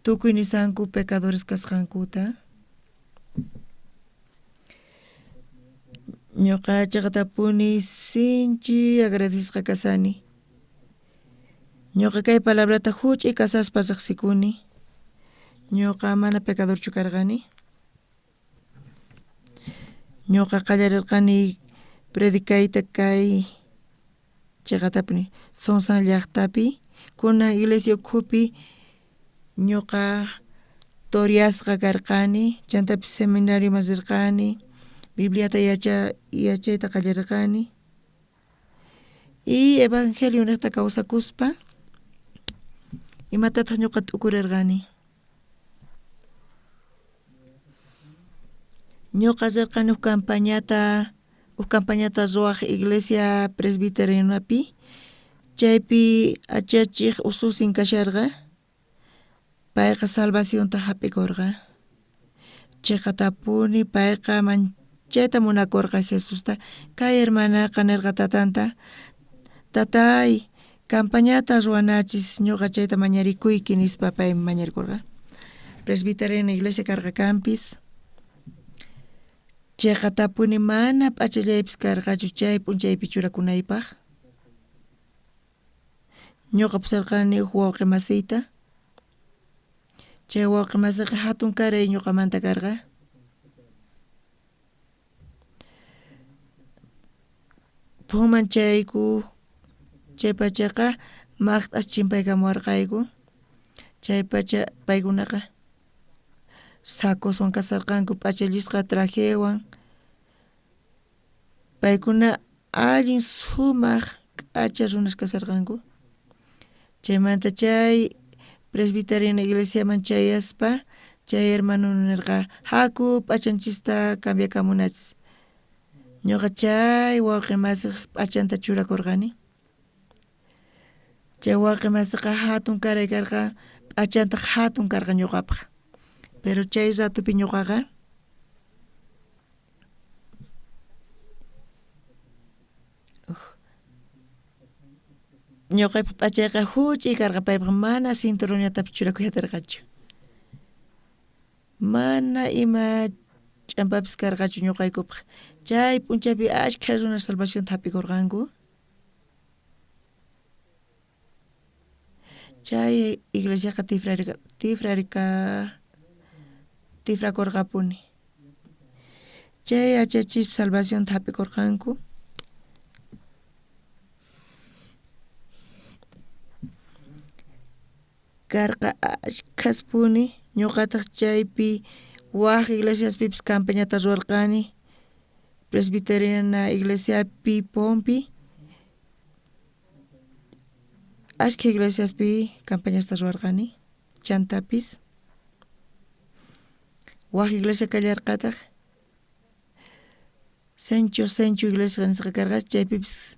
Tukuy nisanku pecadores kasqankuta. Ñuqa chaqatapuni sinchi agradecesqa kasani. Ñuqa kay palabrata huch'uy kasaspa riqsikuni. Ñuqa mana pecadorchu karqani. Ñuqa qallarirqani predicayta kay chaqatapuni Sonsan llaqtapi, kunan iglesia ukhupi ñuqa toriasqa karqani, chantapis seminarioman rirqani, Bibliata yachayta qallarirqani. Y evangelio niqta kawsakuspa imatataq ñuqa t'ukurirqani. Ñuqa rirqani huk campañata ruwaq iglesia presbiterianapi, chaypi achachiq ususin kasharqa, payqa salvacionta hap'ikurqa. Chiqatapuni payqa manchayta munakurqa Jesusta. Kay hermanaqa nirqa tatanta, tatay, campañata ruwanachis, ñuqa chayta mañarikuyki nispa pay mañarikurqa. Presbiteriana iglesia karqa kanpis. Chiqatapuni mana p'achallaypis karqachu chay p'unchaypi churakunaypaq. Ñuqa pusarqani huk wawqi masiyta. Chay wawqi masiyqa hatun karay ñuqamanta karqa. Phuman chayku chay pachaqa maqt'as chimpaykamuwarqayku. Chay pacha paykunaqa sacoswan kasarqanku, p'achallisqa trajewan. Paykuna allin sumaq k'acha runas kasarqanku. Chaymanta chay presbiteriana iglesiaman chayaspa chay hermano nirqa, haku p'achanchista cambiakamunachis. Ñuqa chay wawqi masiq p'achanta churakurqani. Chay wawqi masiqa hatun karay karqa, p'achantaq hatun karqa ñuqapaq. Pero chay ratupi ñuqaqa ñuqaypaq p'achayqa huch'uy karqa, paypaq mana cinturonllatapis churakuy atirqachu. Mana ima ch'ampapis karqachu ñuqaykupaq. Chay p'unchaypi ashkha runas salvacionta hap'ikurqanku. Chay iglesiaqa tifrakorqapuni. Chay yachachispa salvacionta hap'ikorqanku. Karqa ashkhaspuni, ñuqataq chaypi waj iglesiaspipis campañata ruwarqani, presbiteriana iglesiapi Pompi, ashkha iglesiaspi campañasta ruwarqani, chantapis waj iglesia kallarqataq, Sencho Sencho iglesia nisqa karqa, chaypipis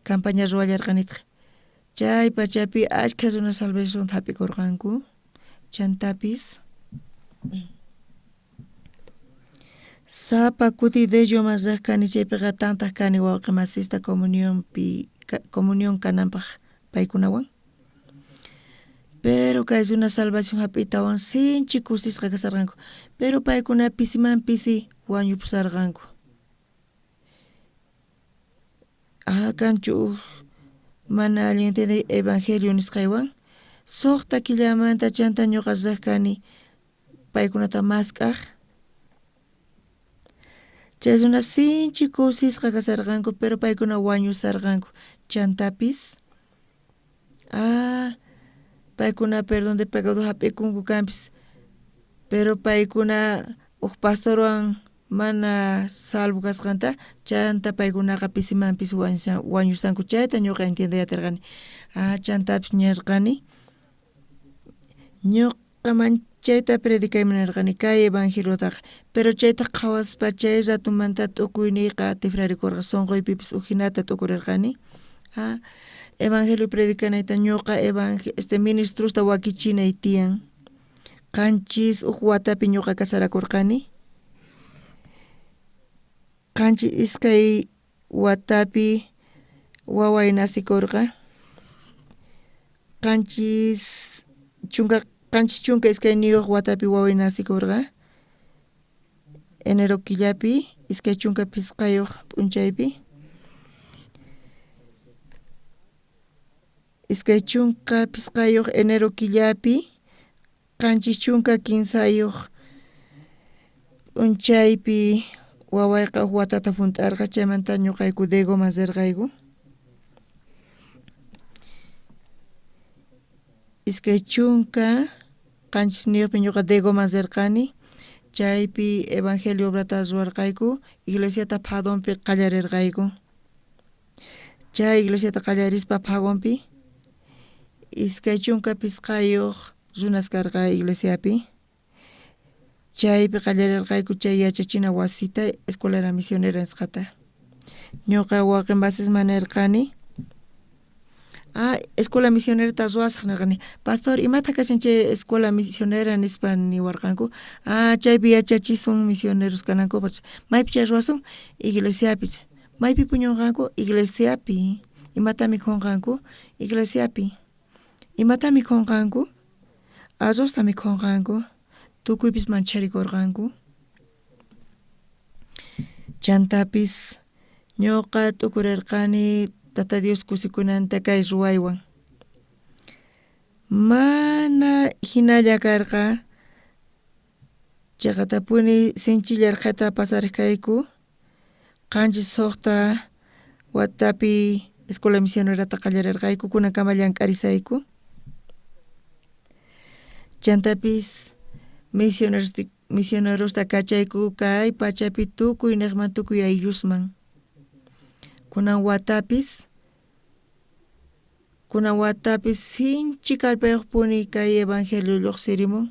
campaña ruwallarqanitaq. Chay pachapi ashkha runa salvacionta hap'ikurqanku, chantapis sapa kuti Delloman riq kani chaypiqa tantaq kani wawqi masista comunionpi comunión kananpaq paykunawan. Pero kay runa salvación hap'iytawan sinchi kusisqa kasarqanku, pero paykuna pisiman pisi wañupusarqanku. Ah, kanchu uj mana allin entiendiy evangelio nisqaywan, suqta killamanta chanta ñuqa riq kani paykunata mask'aj. Chay runa sinchi kusisqa kasarqanku, pero paykuna wañusarqanku. Chantapis ah, paykuna perdón de pecado hap'ikunku kanpis, pero paykuna uj pastorwan mana salvo kasqanta, chanta paykunaqa pisimanpis wañusanku, chayta ñuqa entiendey atirqani. Ah, chantapis ñirqani, ñuqa manchayta predicayman nirqani kay evangeliotaqa, pero chayta qhawaspa chay ratumanta t'ukuyniyqa tifrarikurqa, sunquypipis ujinata t'ukurirqani. Ah, evangelio predicanayta ñuqa este ministrosta wakichinay tiyan. 7 uj watapi ñuqa casarakurqani. 72 watapi waway nasikurqa. 72 watapi waway nasikurqa. Enero killapi 25 p'unchaypi. 25 enero killapi 73 p'unchaypi wawayqa uj watata junt'arqa, chaymanta ñuqayku Degoman rirqayku. 27 ñuqa Degoman rirqani, chaypi evangelio obrata ruwarqayku, iglesiata Phadompi qallarirqayku. Chay iglesiata qallarispa Phagonpi 25 runas karqa iglesiapi. Chaypi qallarirqayku chay yachachina wasita escuela misionera nisqata. Ñuqa wawqi masisman nirqani, ah, escuela misionerata ruwasaq nirqani. Pastor, imataq kashan chay escuela misionera nispa niwarqanku. Ah, chaypi yachachisun misioneros kanankupaq. Maypi chay ruwasun? Iglesiapi. Maypi puñunqanku? Iglesiapi. Imata mikhunqanku? Iglesiapi. Imata mikhunqanku? Arrozta mikhunqanku. Tukuypis mancharikurqanku. Chantapis ñuqa t'ukurirqani Tata Dios kusikunanta kay ruwaywan. Mana hinalla karqa, chaqatapuni sinchi llarqhayta pasariq kayku. 76 watapi escuela misionerata qallarirqayku, kunankama llank'arisayku. Chantapis misionerosta kachayku kay pachapi tukuy niqman, tukuy ayllusman. Kunan watapis sinchi kallpayuqpuni kay evangelio lluqsirimun.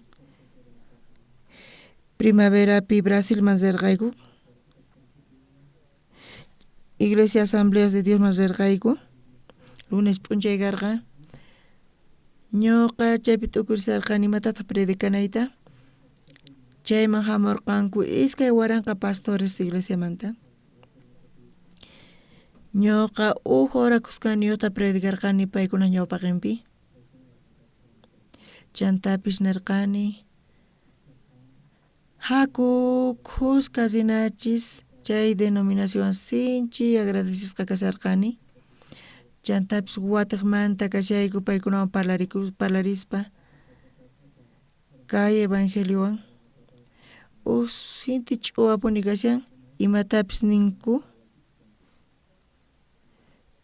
Primaverapi Brasilman rirqayku. Iglesia Asambleas de Diosman rirqayku. Lunes p'unchay karqa. Ñuqa chaypi t'ukurisarqani imatataq predicanayta. Chayman hamurqanku 2000 pastores iglesiamanta. Ñuqa uj hora kuskaniyuqta predicarqani paykuna ñawpaqinpi. Chantapis nirqani, haku khuska rinachis chay denominación sinchi agradecisqa kasarqani. Chantapis watiqmanta kashayku paykunawan parlarispa kay evangeliowan. Uj sinti ch'uwapuni kashan imatapis ninku.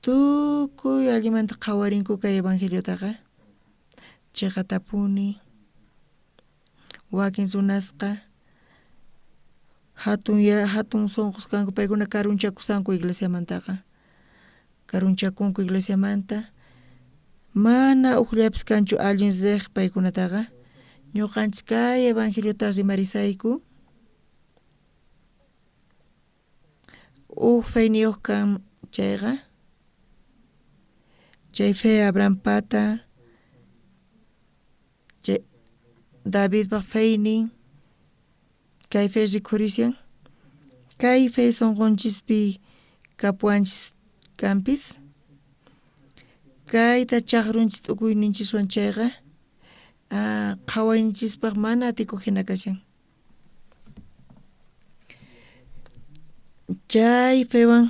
Tukuy allimanta qhawarinku kay evangeliotaqa chiqatapuni wakin runasqa hatun sunqus kanku paykuna karunchakusanku iglesiamantaqa karunchakunku iglesiamanta mana ujllapis kanchu allin riq paykunataqa ñuqanchik kay evangeliota rimarisayku uj feyniyuq kan chayqa chay fe Abrahampata chay Davidpaq feynin kay fe rikhurishan kay fe sunqunchispi kapuwanchis kanpis kayta chaqrunchis t'ukuyninchiswan chayqa qhawayninchispaq mana atikuq hina kashan chay fewan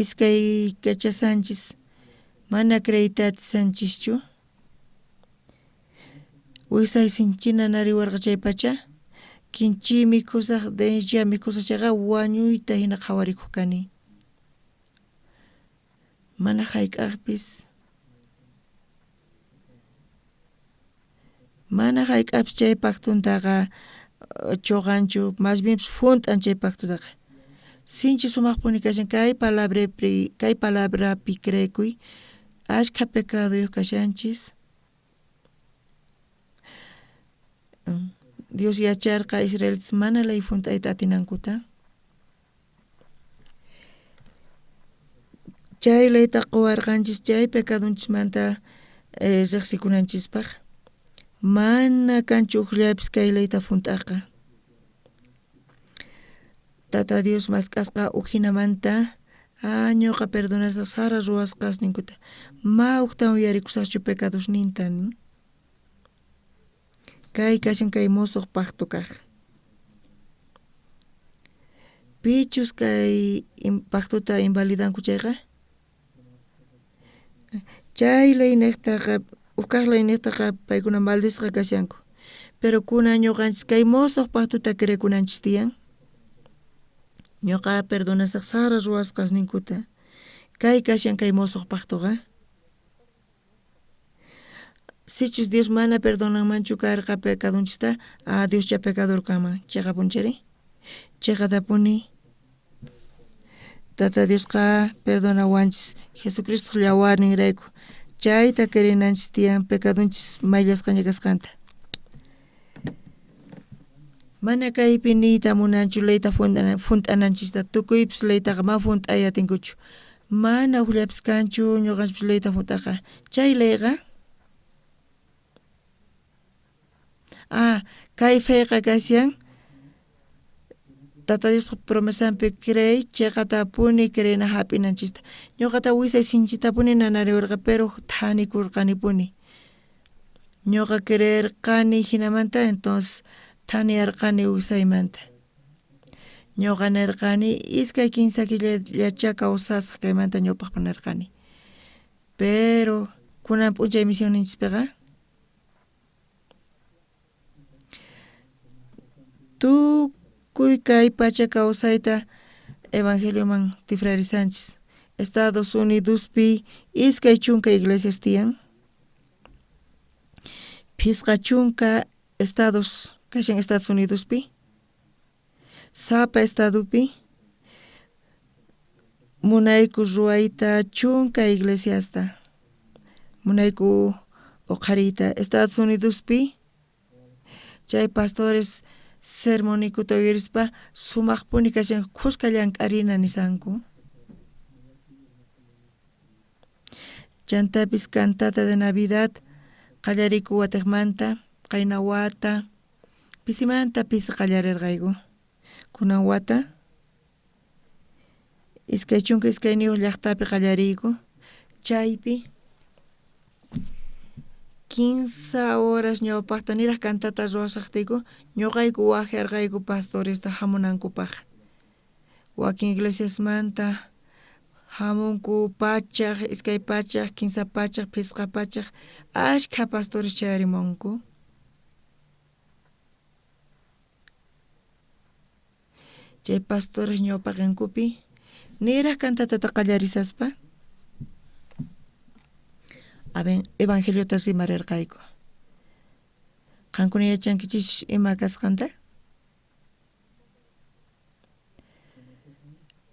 iskaykachasanchis mana creeyta atisanchischu wisay sinchina nariwarqa chay pacha kinchi mikhusaq dencha mikhusaq chayqa wañuyta hina qhawarikuq kani mana hayk'aqpis chay pactuntaqa chuqanchu mas bienpis junt'an chay pactutaqa sinchi sumaqpuni kashan kay palabrapi creekuy ashkha pecaduyuq kashanchis Dios yacharqa israelitas mana ley junt'ayta atinankuta chay leyta quwarqanchis chay pecadunchismanta riqsikunanchispaq mana kanchu ujllapis kay leyta junt'aqa Tata Dios mask'asqa ujinamanta ñuqa perdonasaq sara ruwasqasninkuta ma ujtawan uyarikusaqchu pecadosninta nin kay kashan kay musuq pacto kaq pichus kay pactota invalidanku chayqa chay leyniqtaqa uj leyniqtaqa paykuna maldisqa kashanku pero kunan ñuqanchis kay musuq pactota creekunanchis tiyan ñuqa perdonasaq sara ruwasqasninkuta kay kashan kay musuq pactoqa sichus Dios mana perdonanmanchu karqa pecadunchista Dioscha pecador kanman chiqapunchari chiqatapuni Tata Diosqa perdonawanchis Jesucristo llawarninrayku chayta creenanchis tiyan pecadunchis mayllasqaña kasqanta mana kaypi niyta munanchu leyta junt'ananchista tukuypis leytaqa ma junt'ay atinkuchu mana ujllapis kanchu ñuqanchis leyta junt'aqa chay leyqa kay feqa kashan Tata Diospaq promesanpi creey chiqatapuni creena hap'inanchista ñuqata wisay sinchitapuni nanariwarqa pero thanikurqanipuni ñuqa creerqani hinamanta entonces thaniyarqani wisaymanta ñuqa nirqani iskay kinsa killallacha kawsasaq kaymanta ñawpaqpi nirqani pero kunan p'unchay misionninchispiqa tukuy kay pacha kawsayta evangelioman tifrarisanchis Estados Unidospi 20 iglesias tiyan 50 estados kashan Estados Unidospi sapa estadopi munayku ruwayta 10 iglesiasta munayku uqhariyta Estados Unidospi chay pastores sermonikuta uyarispa sumaqpuni kashan khuska llank'arina nisanku chantapis cantata de Navidad qallariku watiqmanta qayna wata pisimanta pisi qallarirqayku kunan wata 22 llaqtapi qallariyku chaypi 15 horas ñawpaqta niraq cantata ruwasaqtiyku ñuqayku waqyarqayku pastoresta hamunankupaq wakin iglesiasmanta hamunku 100, 200, 300, 500 ashkha pastores chayarimunku. Chay pastores ñawpaqinkupi niraj kantatata qallarisaspa evangeliota rimarerqayku. Qankuna yachankichis ima kasqanta?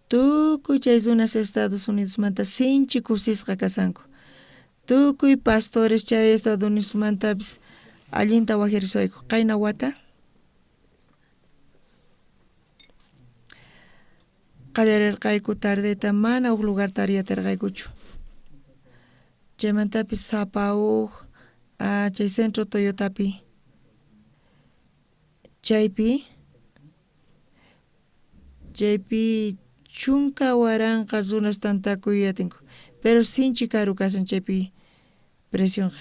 Tukuy chay runas Estados Unidosmanta sinchi kusisqa kasanku. Tukuy pastores chay Estados Unidosmantapis allinta wajiriswayku. Qayna wata qallarerqayku tardeta mana huk lugar tariyatarqaykuchu. Chaymantapis sapa huk chay centro Toyotapi chaypi 10,000 runas tantakuy atinku, pero sinchi karu kasan chaypi presionqa.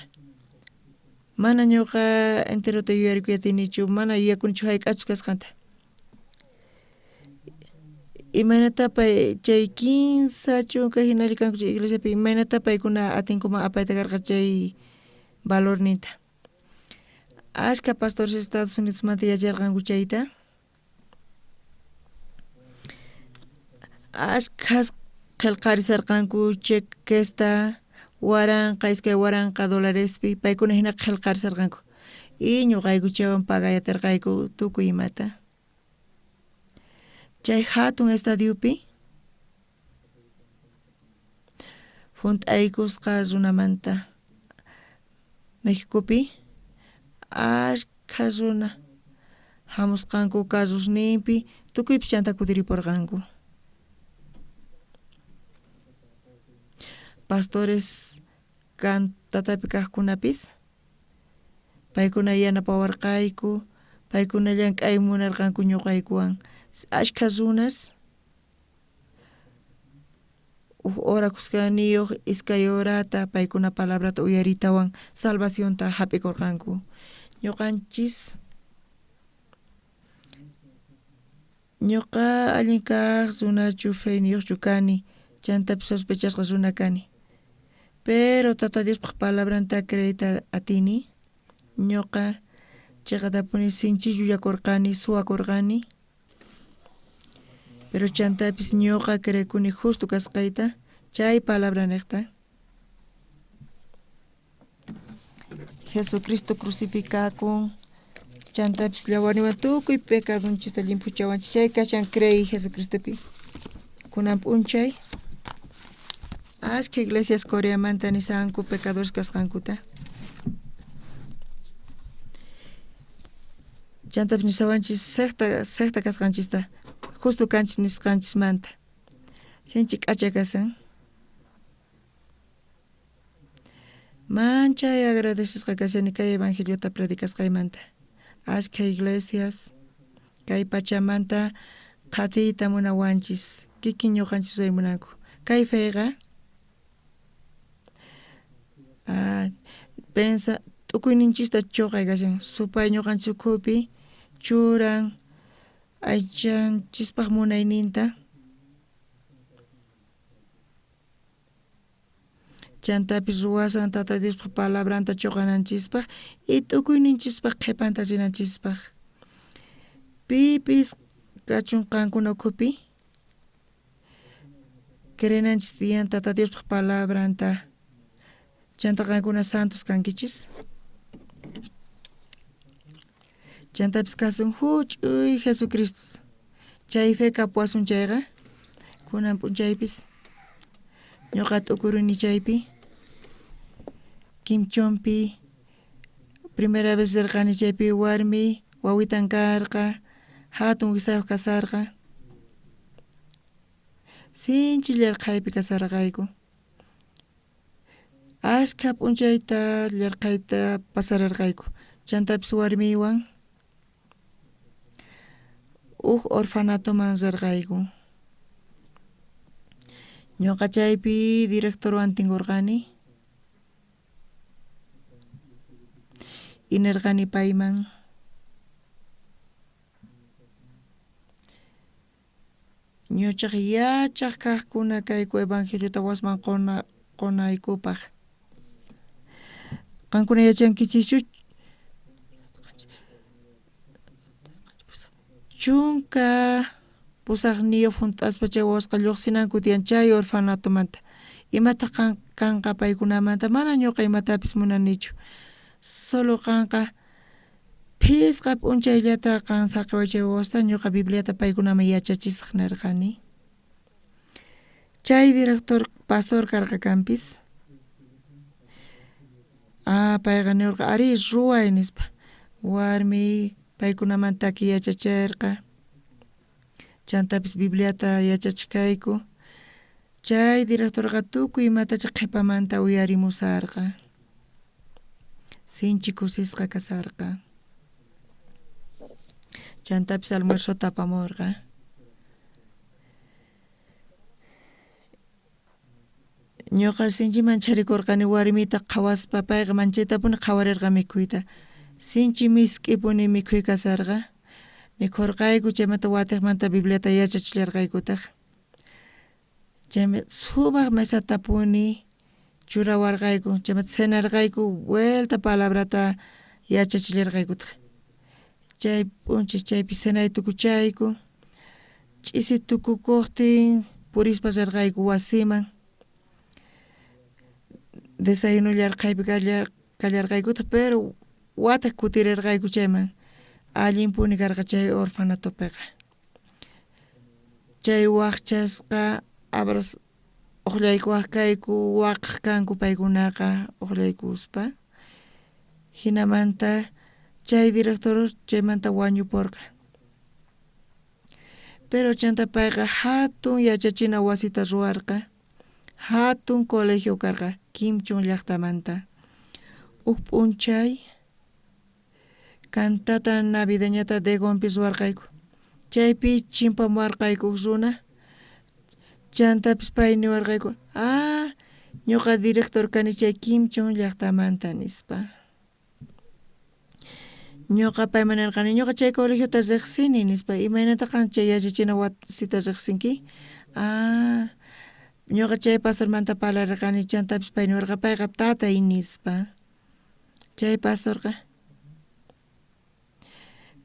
Mana ñuqa enterota yuyarikuy atinichu, mana yuyakunichu hayk'achus kasqanta. Imaynata pay chay 30 hinalla kanku chay iglesiapi, imaynata paykuna atinkuman apayta karqa chay valorninta. Ashka pastores Estados Unidosmanta yacharqanku chayta. Ashkhas qillqarisarqanku chequesta 1,000 2,000 dolarespi paykuna hina qillqarisarqanku. Y ñuqayku chaywan pagayatarqayku tukuy imata. Chay hatun estadiopi hunt'aykusqa runamanta Mexicopi ashkha runa hamusqanku carrosninpi tukuypis chanta kutiripurqanku. Pastores kantatapi kaqkunapis paykuna yanapawarqayku, paykuna llank'ay munarqanku ñuqaykuwan. Ashkha runas huk hora kuskaniyuq iskay horata paykuna palabrata uyaritawan salvacionta hap'ikurqanku. Ñuqanchis ñuqa allin kaq runachu feyniyuqchu kani, chantapis sospechasqa runa kani. Pero Tata Diospaq palabranta creeyta atini. Ñuqa chiqatapuni sinchi llullakurqani, suwakurqani. Pero chantapis ñuqa creekuni justo kasqayta chay palabra niqta. Jesucristo crucificakun, chantapis llawaniwan tukuy pecadonchista llimphuchawanchis, chay kashan creey Jesucristopi. Kunan p'unchay ashkha iglesias Coreamanta nisanku pecadores kasqankuta. Chantapis nisawanchis secta kasqanchista, justo kanchis nisqanchismanta. Sinchi k'acha kasan. Manchay agradecesqa kashani kay evangeliota predicasqaymanta. Ashkha iglesias kay pachamanta qhatiyta munawanchis, kikin ñuqanchis ruway munanku. Kay feyqa pensa tukuyninchista chuqay kashan, supay ñuqanchis ukhupi churan aychanchispaq munayninta. Chantapis ruwasan Tata Diospaq palabranta chuqananchispaq y tukuyninchispaq qhipanta rinanchispaq. Pipis kachun qankuna ukhupi creenanchis tiyan Tata Diospaq palabranta. Chanta qankuna santos kankichis. Chantapis kasun huch'uy Jesucristo. Chay fe kapuwasun chayqa kunan p'unchaypis ñuqa t'ukuruni chaypi. Kimchonpi primera vez rirqani chaypi warmi wawitan karqa, hatun wisayuq kasarqa. Sinchi llarqhaypi kasarqayku. Ashkha p'unchayta llarqhayta pasararqayku. Chantapis warmiywan huk orfanatoman rirqayku. Ñuqa chaypi directorwan tinkurqani. Y nirqani payman ñuchaq yachaq kaqkuna kayku evangeliota wasman qonaykupaq. Qankuna yachankichischu 18 8niyuq junt'aspa chay wawasqa lluqsinanku tiyan chay orfanatomanta. Imataq kanqa paykunamanta? Mana ñuqa imatapis munanichu. Solo qanqa phisqa p'unchayllata qan saqiway chay wawasta, ñuqa Bibliata paykunaman yachachisaq nirqani. Chay director pastor karqa kanpis. Payqa nirqa arí ruway nispa. Warmi paykunaman taki yachachirqa. Chantapis Bibliata yachachikayku. Chay directorqa tukuy imatacha qhipamanta uyarimusarqa. Sinchi kusisqa kasarqa. Chantapis almuerzota apamurqa. Ñuqa sinchi mancharikurqani warmita qhawaspa, payqa manchaytapuni qhawarirqa mikhuyta. Sinchi misk'ipuni mikhuy kasarqa. Mikhurqayku chaymanta watiqmanta Bibliata yachachillarqaykutaq. Chaymi sumaq mesatapuni churawarqayku, chaymanta cenarqayku, vuelta palabrata yachachillarqaykutaq. Chay p'unchay chaypi cenay tukuchayku. Ch'isi tukukuqtin purispa rirqayku wasiman. Desayuno llarqhaypi kallarqaykutaq, pero wataq kutirirqayku chayman. Allinpuni karqa chay orfanatopiqa. Chay waqchasqa abras uqllaykuwaq kayku, waqaq kanku paykunaqa uqllaykuspa. Hinamanta chay director chaymanta wañupurqa. Pero chanta payqa hatun yachachina wasita ruwarqa. Hatun colegio karqa Kimchun llaqtamanta. Huk p'unchay cantata navideñata Degonpi ruwarqayku. Chaypi chimpamuwarqayku huk runa. Chantapis pay niwarqayku, ñuqa director kani chay Kimchun llaqtamanta nispa. Ñuqa payman nirqani, ñuqa chay colegiota riqsini nispa. Imaynata qan chay yachachina wasita riqsinki? Ñuqa chay pastormanta parlarirqani, chantapis pay niwarqa, payqa tatay nispa. Chay pastorqa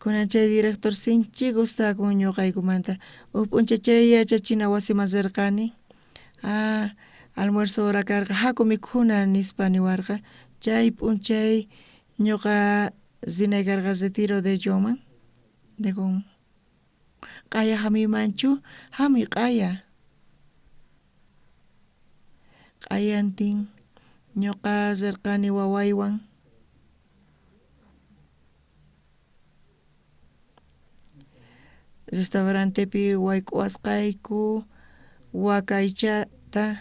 kunan chay director sinchi gustakun ñuqaykumanta. Huk p'unchay chay yachachina wasiman rirqani. Almuerzo hora karqa, haku mikhuna nispa niwarqa. Chay p'unchay ñuqa rinay karqa retiro de Yoman. De Gon. Q'aya hamuymanchu? Hamuy q'aya. Q'ayantin ñuqa rirqani wawaywan. Restaurantepi wayk'uwasqayku, wakaychata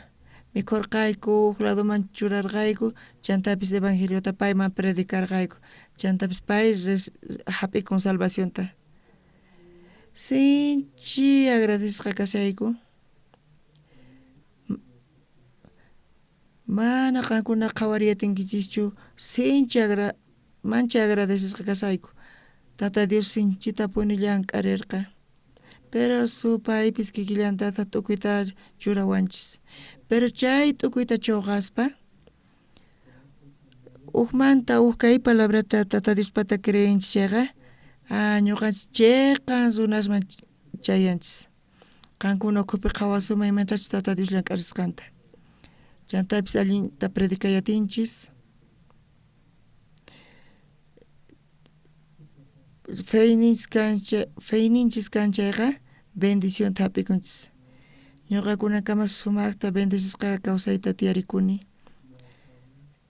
mikhurqayku, huk ladoman churarqayku, chantapis evangeliota payman predicarqayku. Chantapis pay hap'ikun salvacionta. Sinchi agradecesqa kashayku. Mana qankuna qhawariyatinkichikchu, sinchi mancha agradecesqa kashayku. Tata Dios sinchitapuni llank'arirqa. Pero supaypis kikillantata t'ukuyta churawanchis. Pero chay t'ukuyta chuqaspa hukmanta huk kay palabrata Tata Diospata creenchis chayqa, ñuqanchis chiqan runasman chayanchis. Qankuna ukhupi qhawasuma imatachus Tata Dios llank'arisqanta. Chantapis allinta predicayatinchis. Feyninchis kan chayqa bendicionta hap'ikunchis. Ñuqakunakama sumaqta bendecisqa kawsayta tiyarikuni.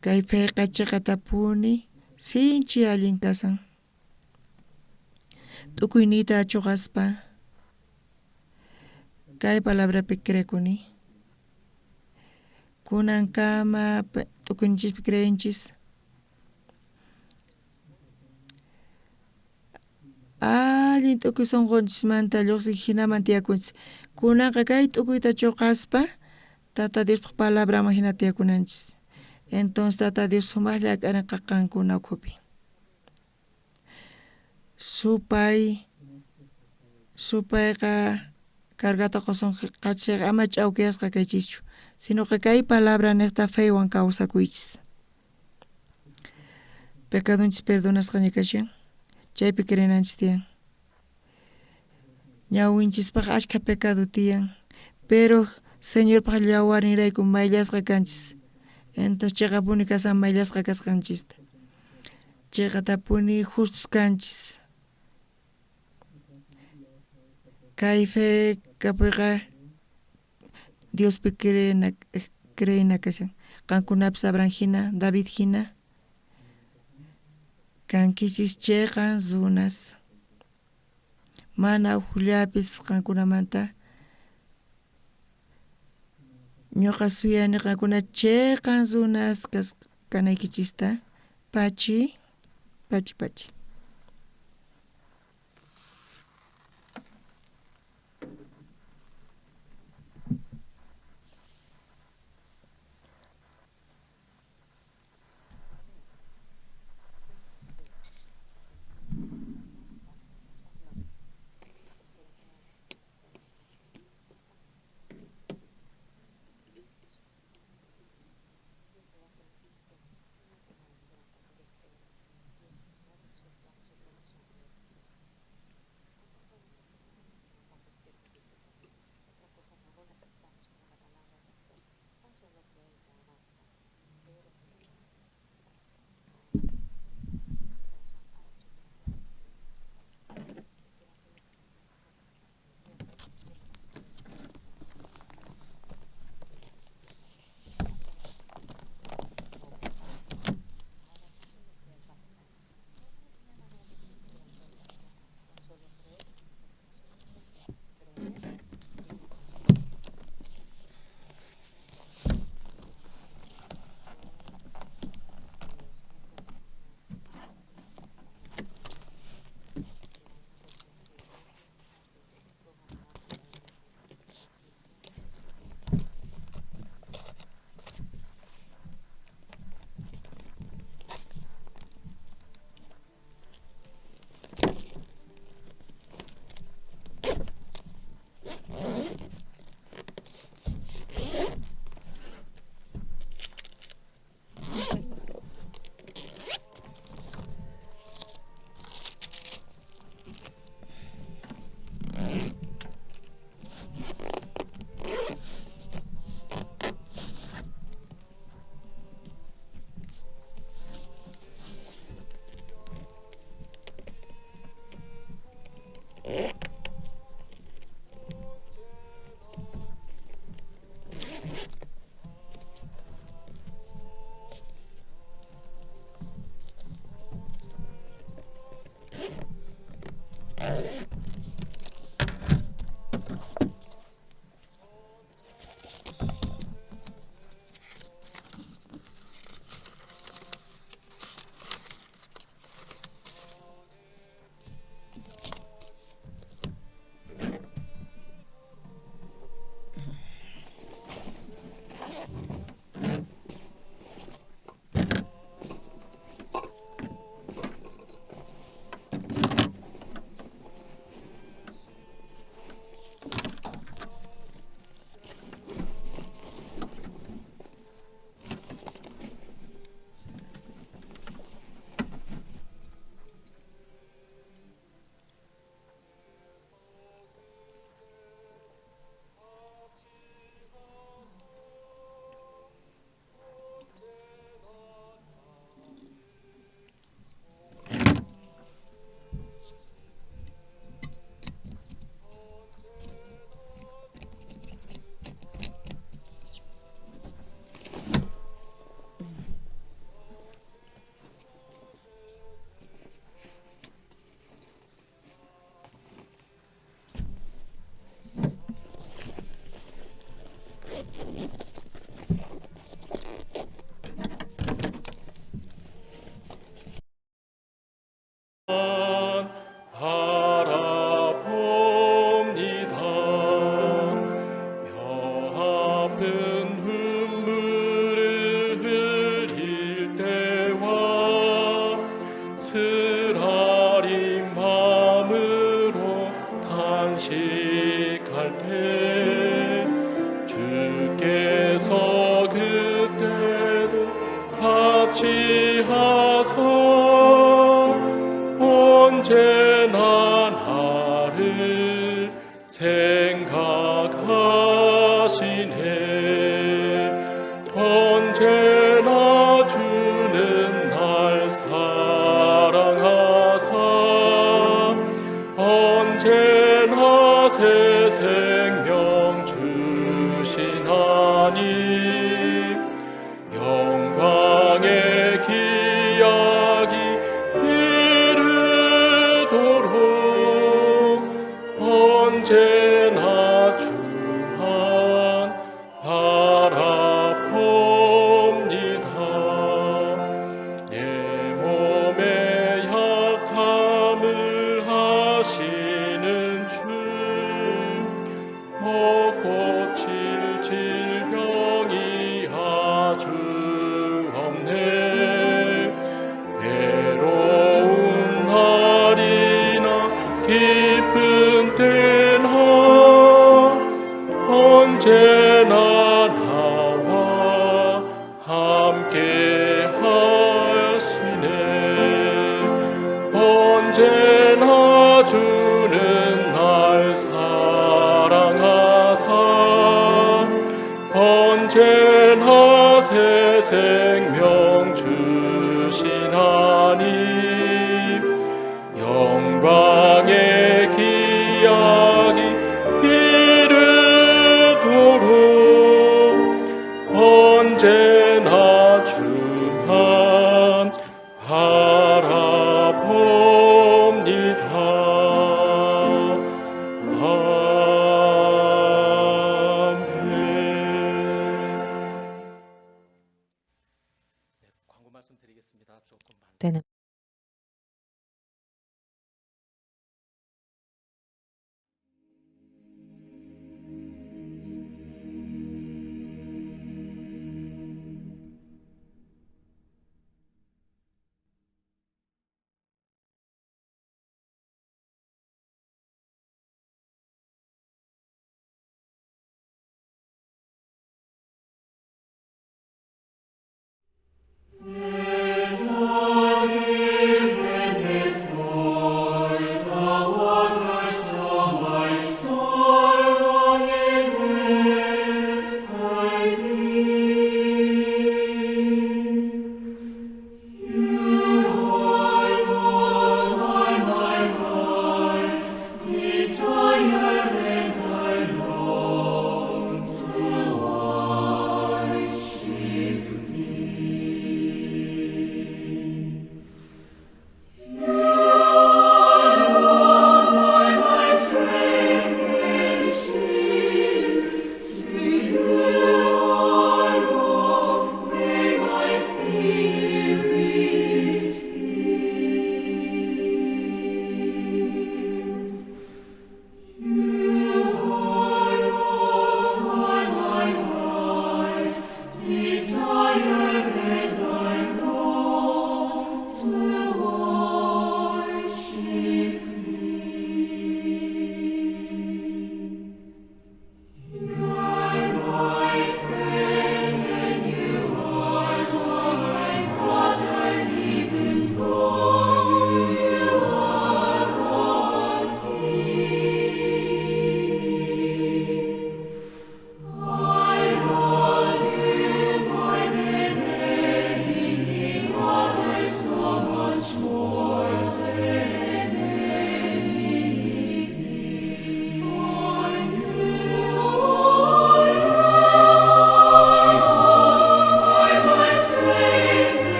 Kay feyqa chiqatapuni sinchi allin kasan. Tukuyniyta achuqaspa kay palabrapi creekuni. Kunankama tukuyninchispi creenchis. Allin tukuy sunqunchismanta lluqsi hinaman tiyakunchis. Kunanqa kay tukuyta chuqaspa Tata Diospaq palabraman hina tiyakunanchis. Entonces Tata Dios sumaqlla ak'arinqa qankuna ukhupi. Supayqa cargata qusunqachikqa ama ch'awkiyasqa kaychischu, sino kay palabra niqta feywan kawsakuychis. Pecadonchis perdonasqaña kashan, chaypi creenanchis tiyan. Ñawinchispaj ashkha pecado tiyan, pero Señorpaj llawarinrayku mayllasqa kanchis. Entonces cheqapuni kasan mayllasqa kasqanchista. Cheqatapuni justos kanchis. Kay fe kapuyqa Diospi creena kashan. Qankunapis Abraham hina, David hina. Kankichis cheqan runas. Mana ujllapis qankunamanta. Ñuqa suyani qankuna cheqan runas kanaykichista. Pachi, pachi, pachi. 탄식할 때 주께서 그때도 같이 하사 언제나 나를 생각하시네. 언제나 주는 날 사랑하사 언제나 새 생명 주시나니 영광의 기약이 이르도록 언제나 주만 바라봅니다. 내 몸의 약함을 아시는 주, 못 고칠 질병이 아주 없네. 괴로운 날이나 기쁜 때나 언제나 나와 함께 하시네. 언제나 주는 날 사랑하사 언제나 새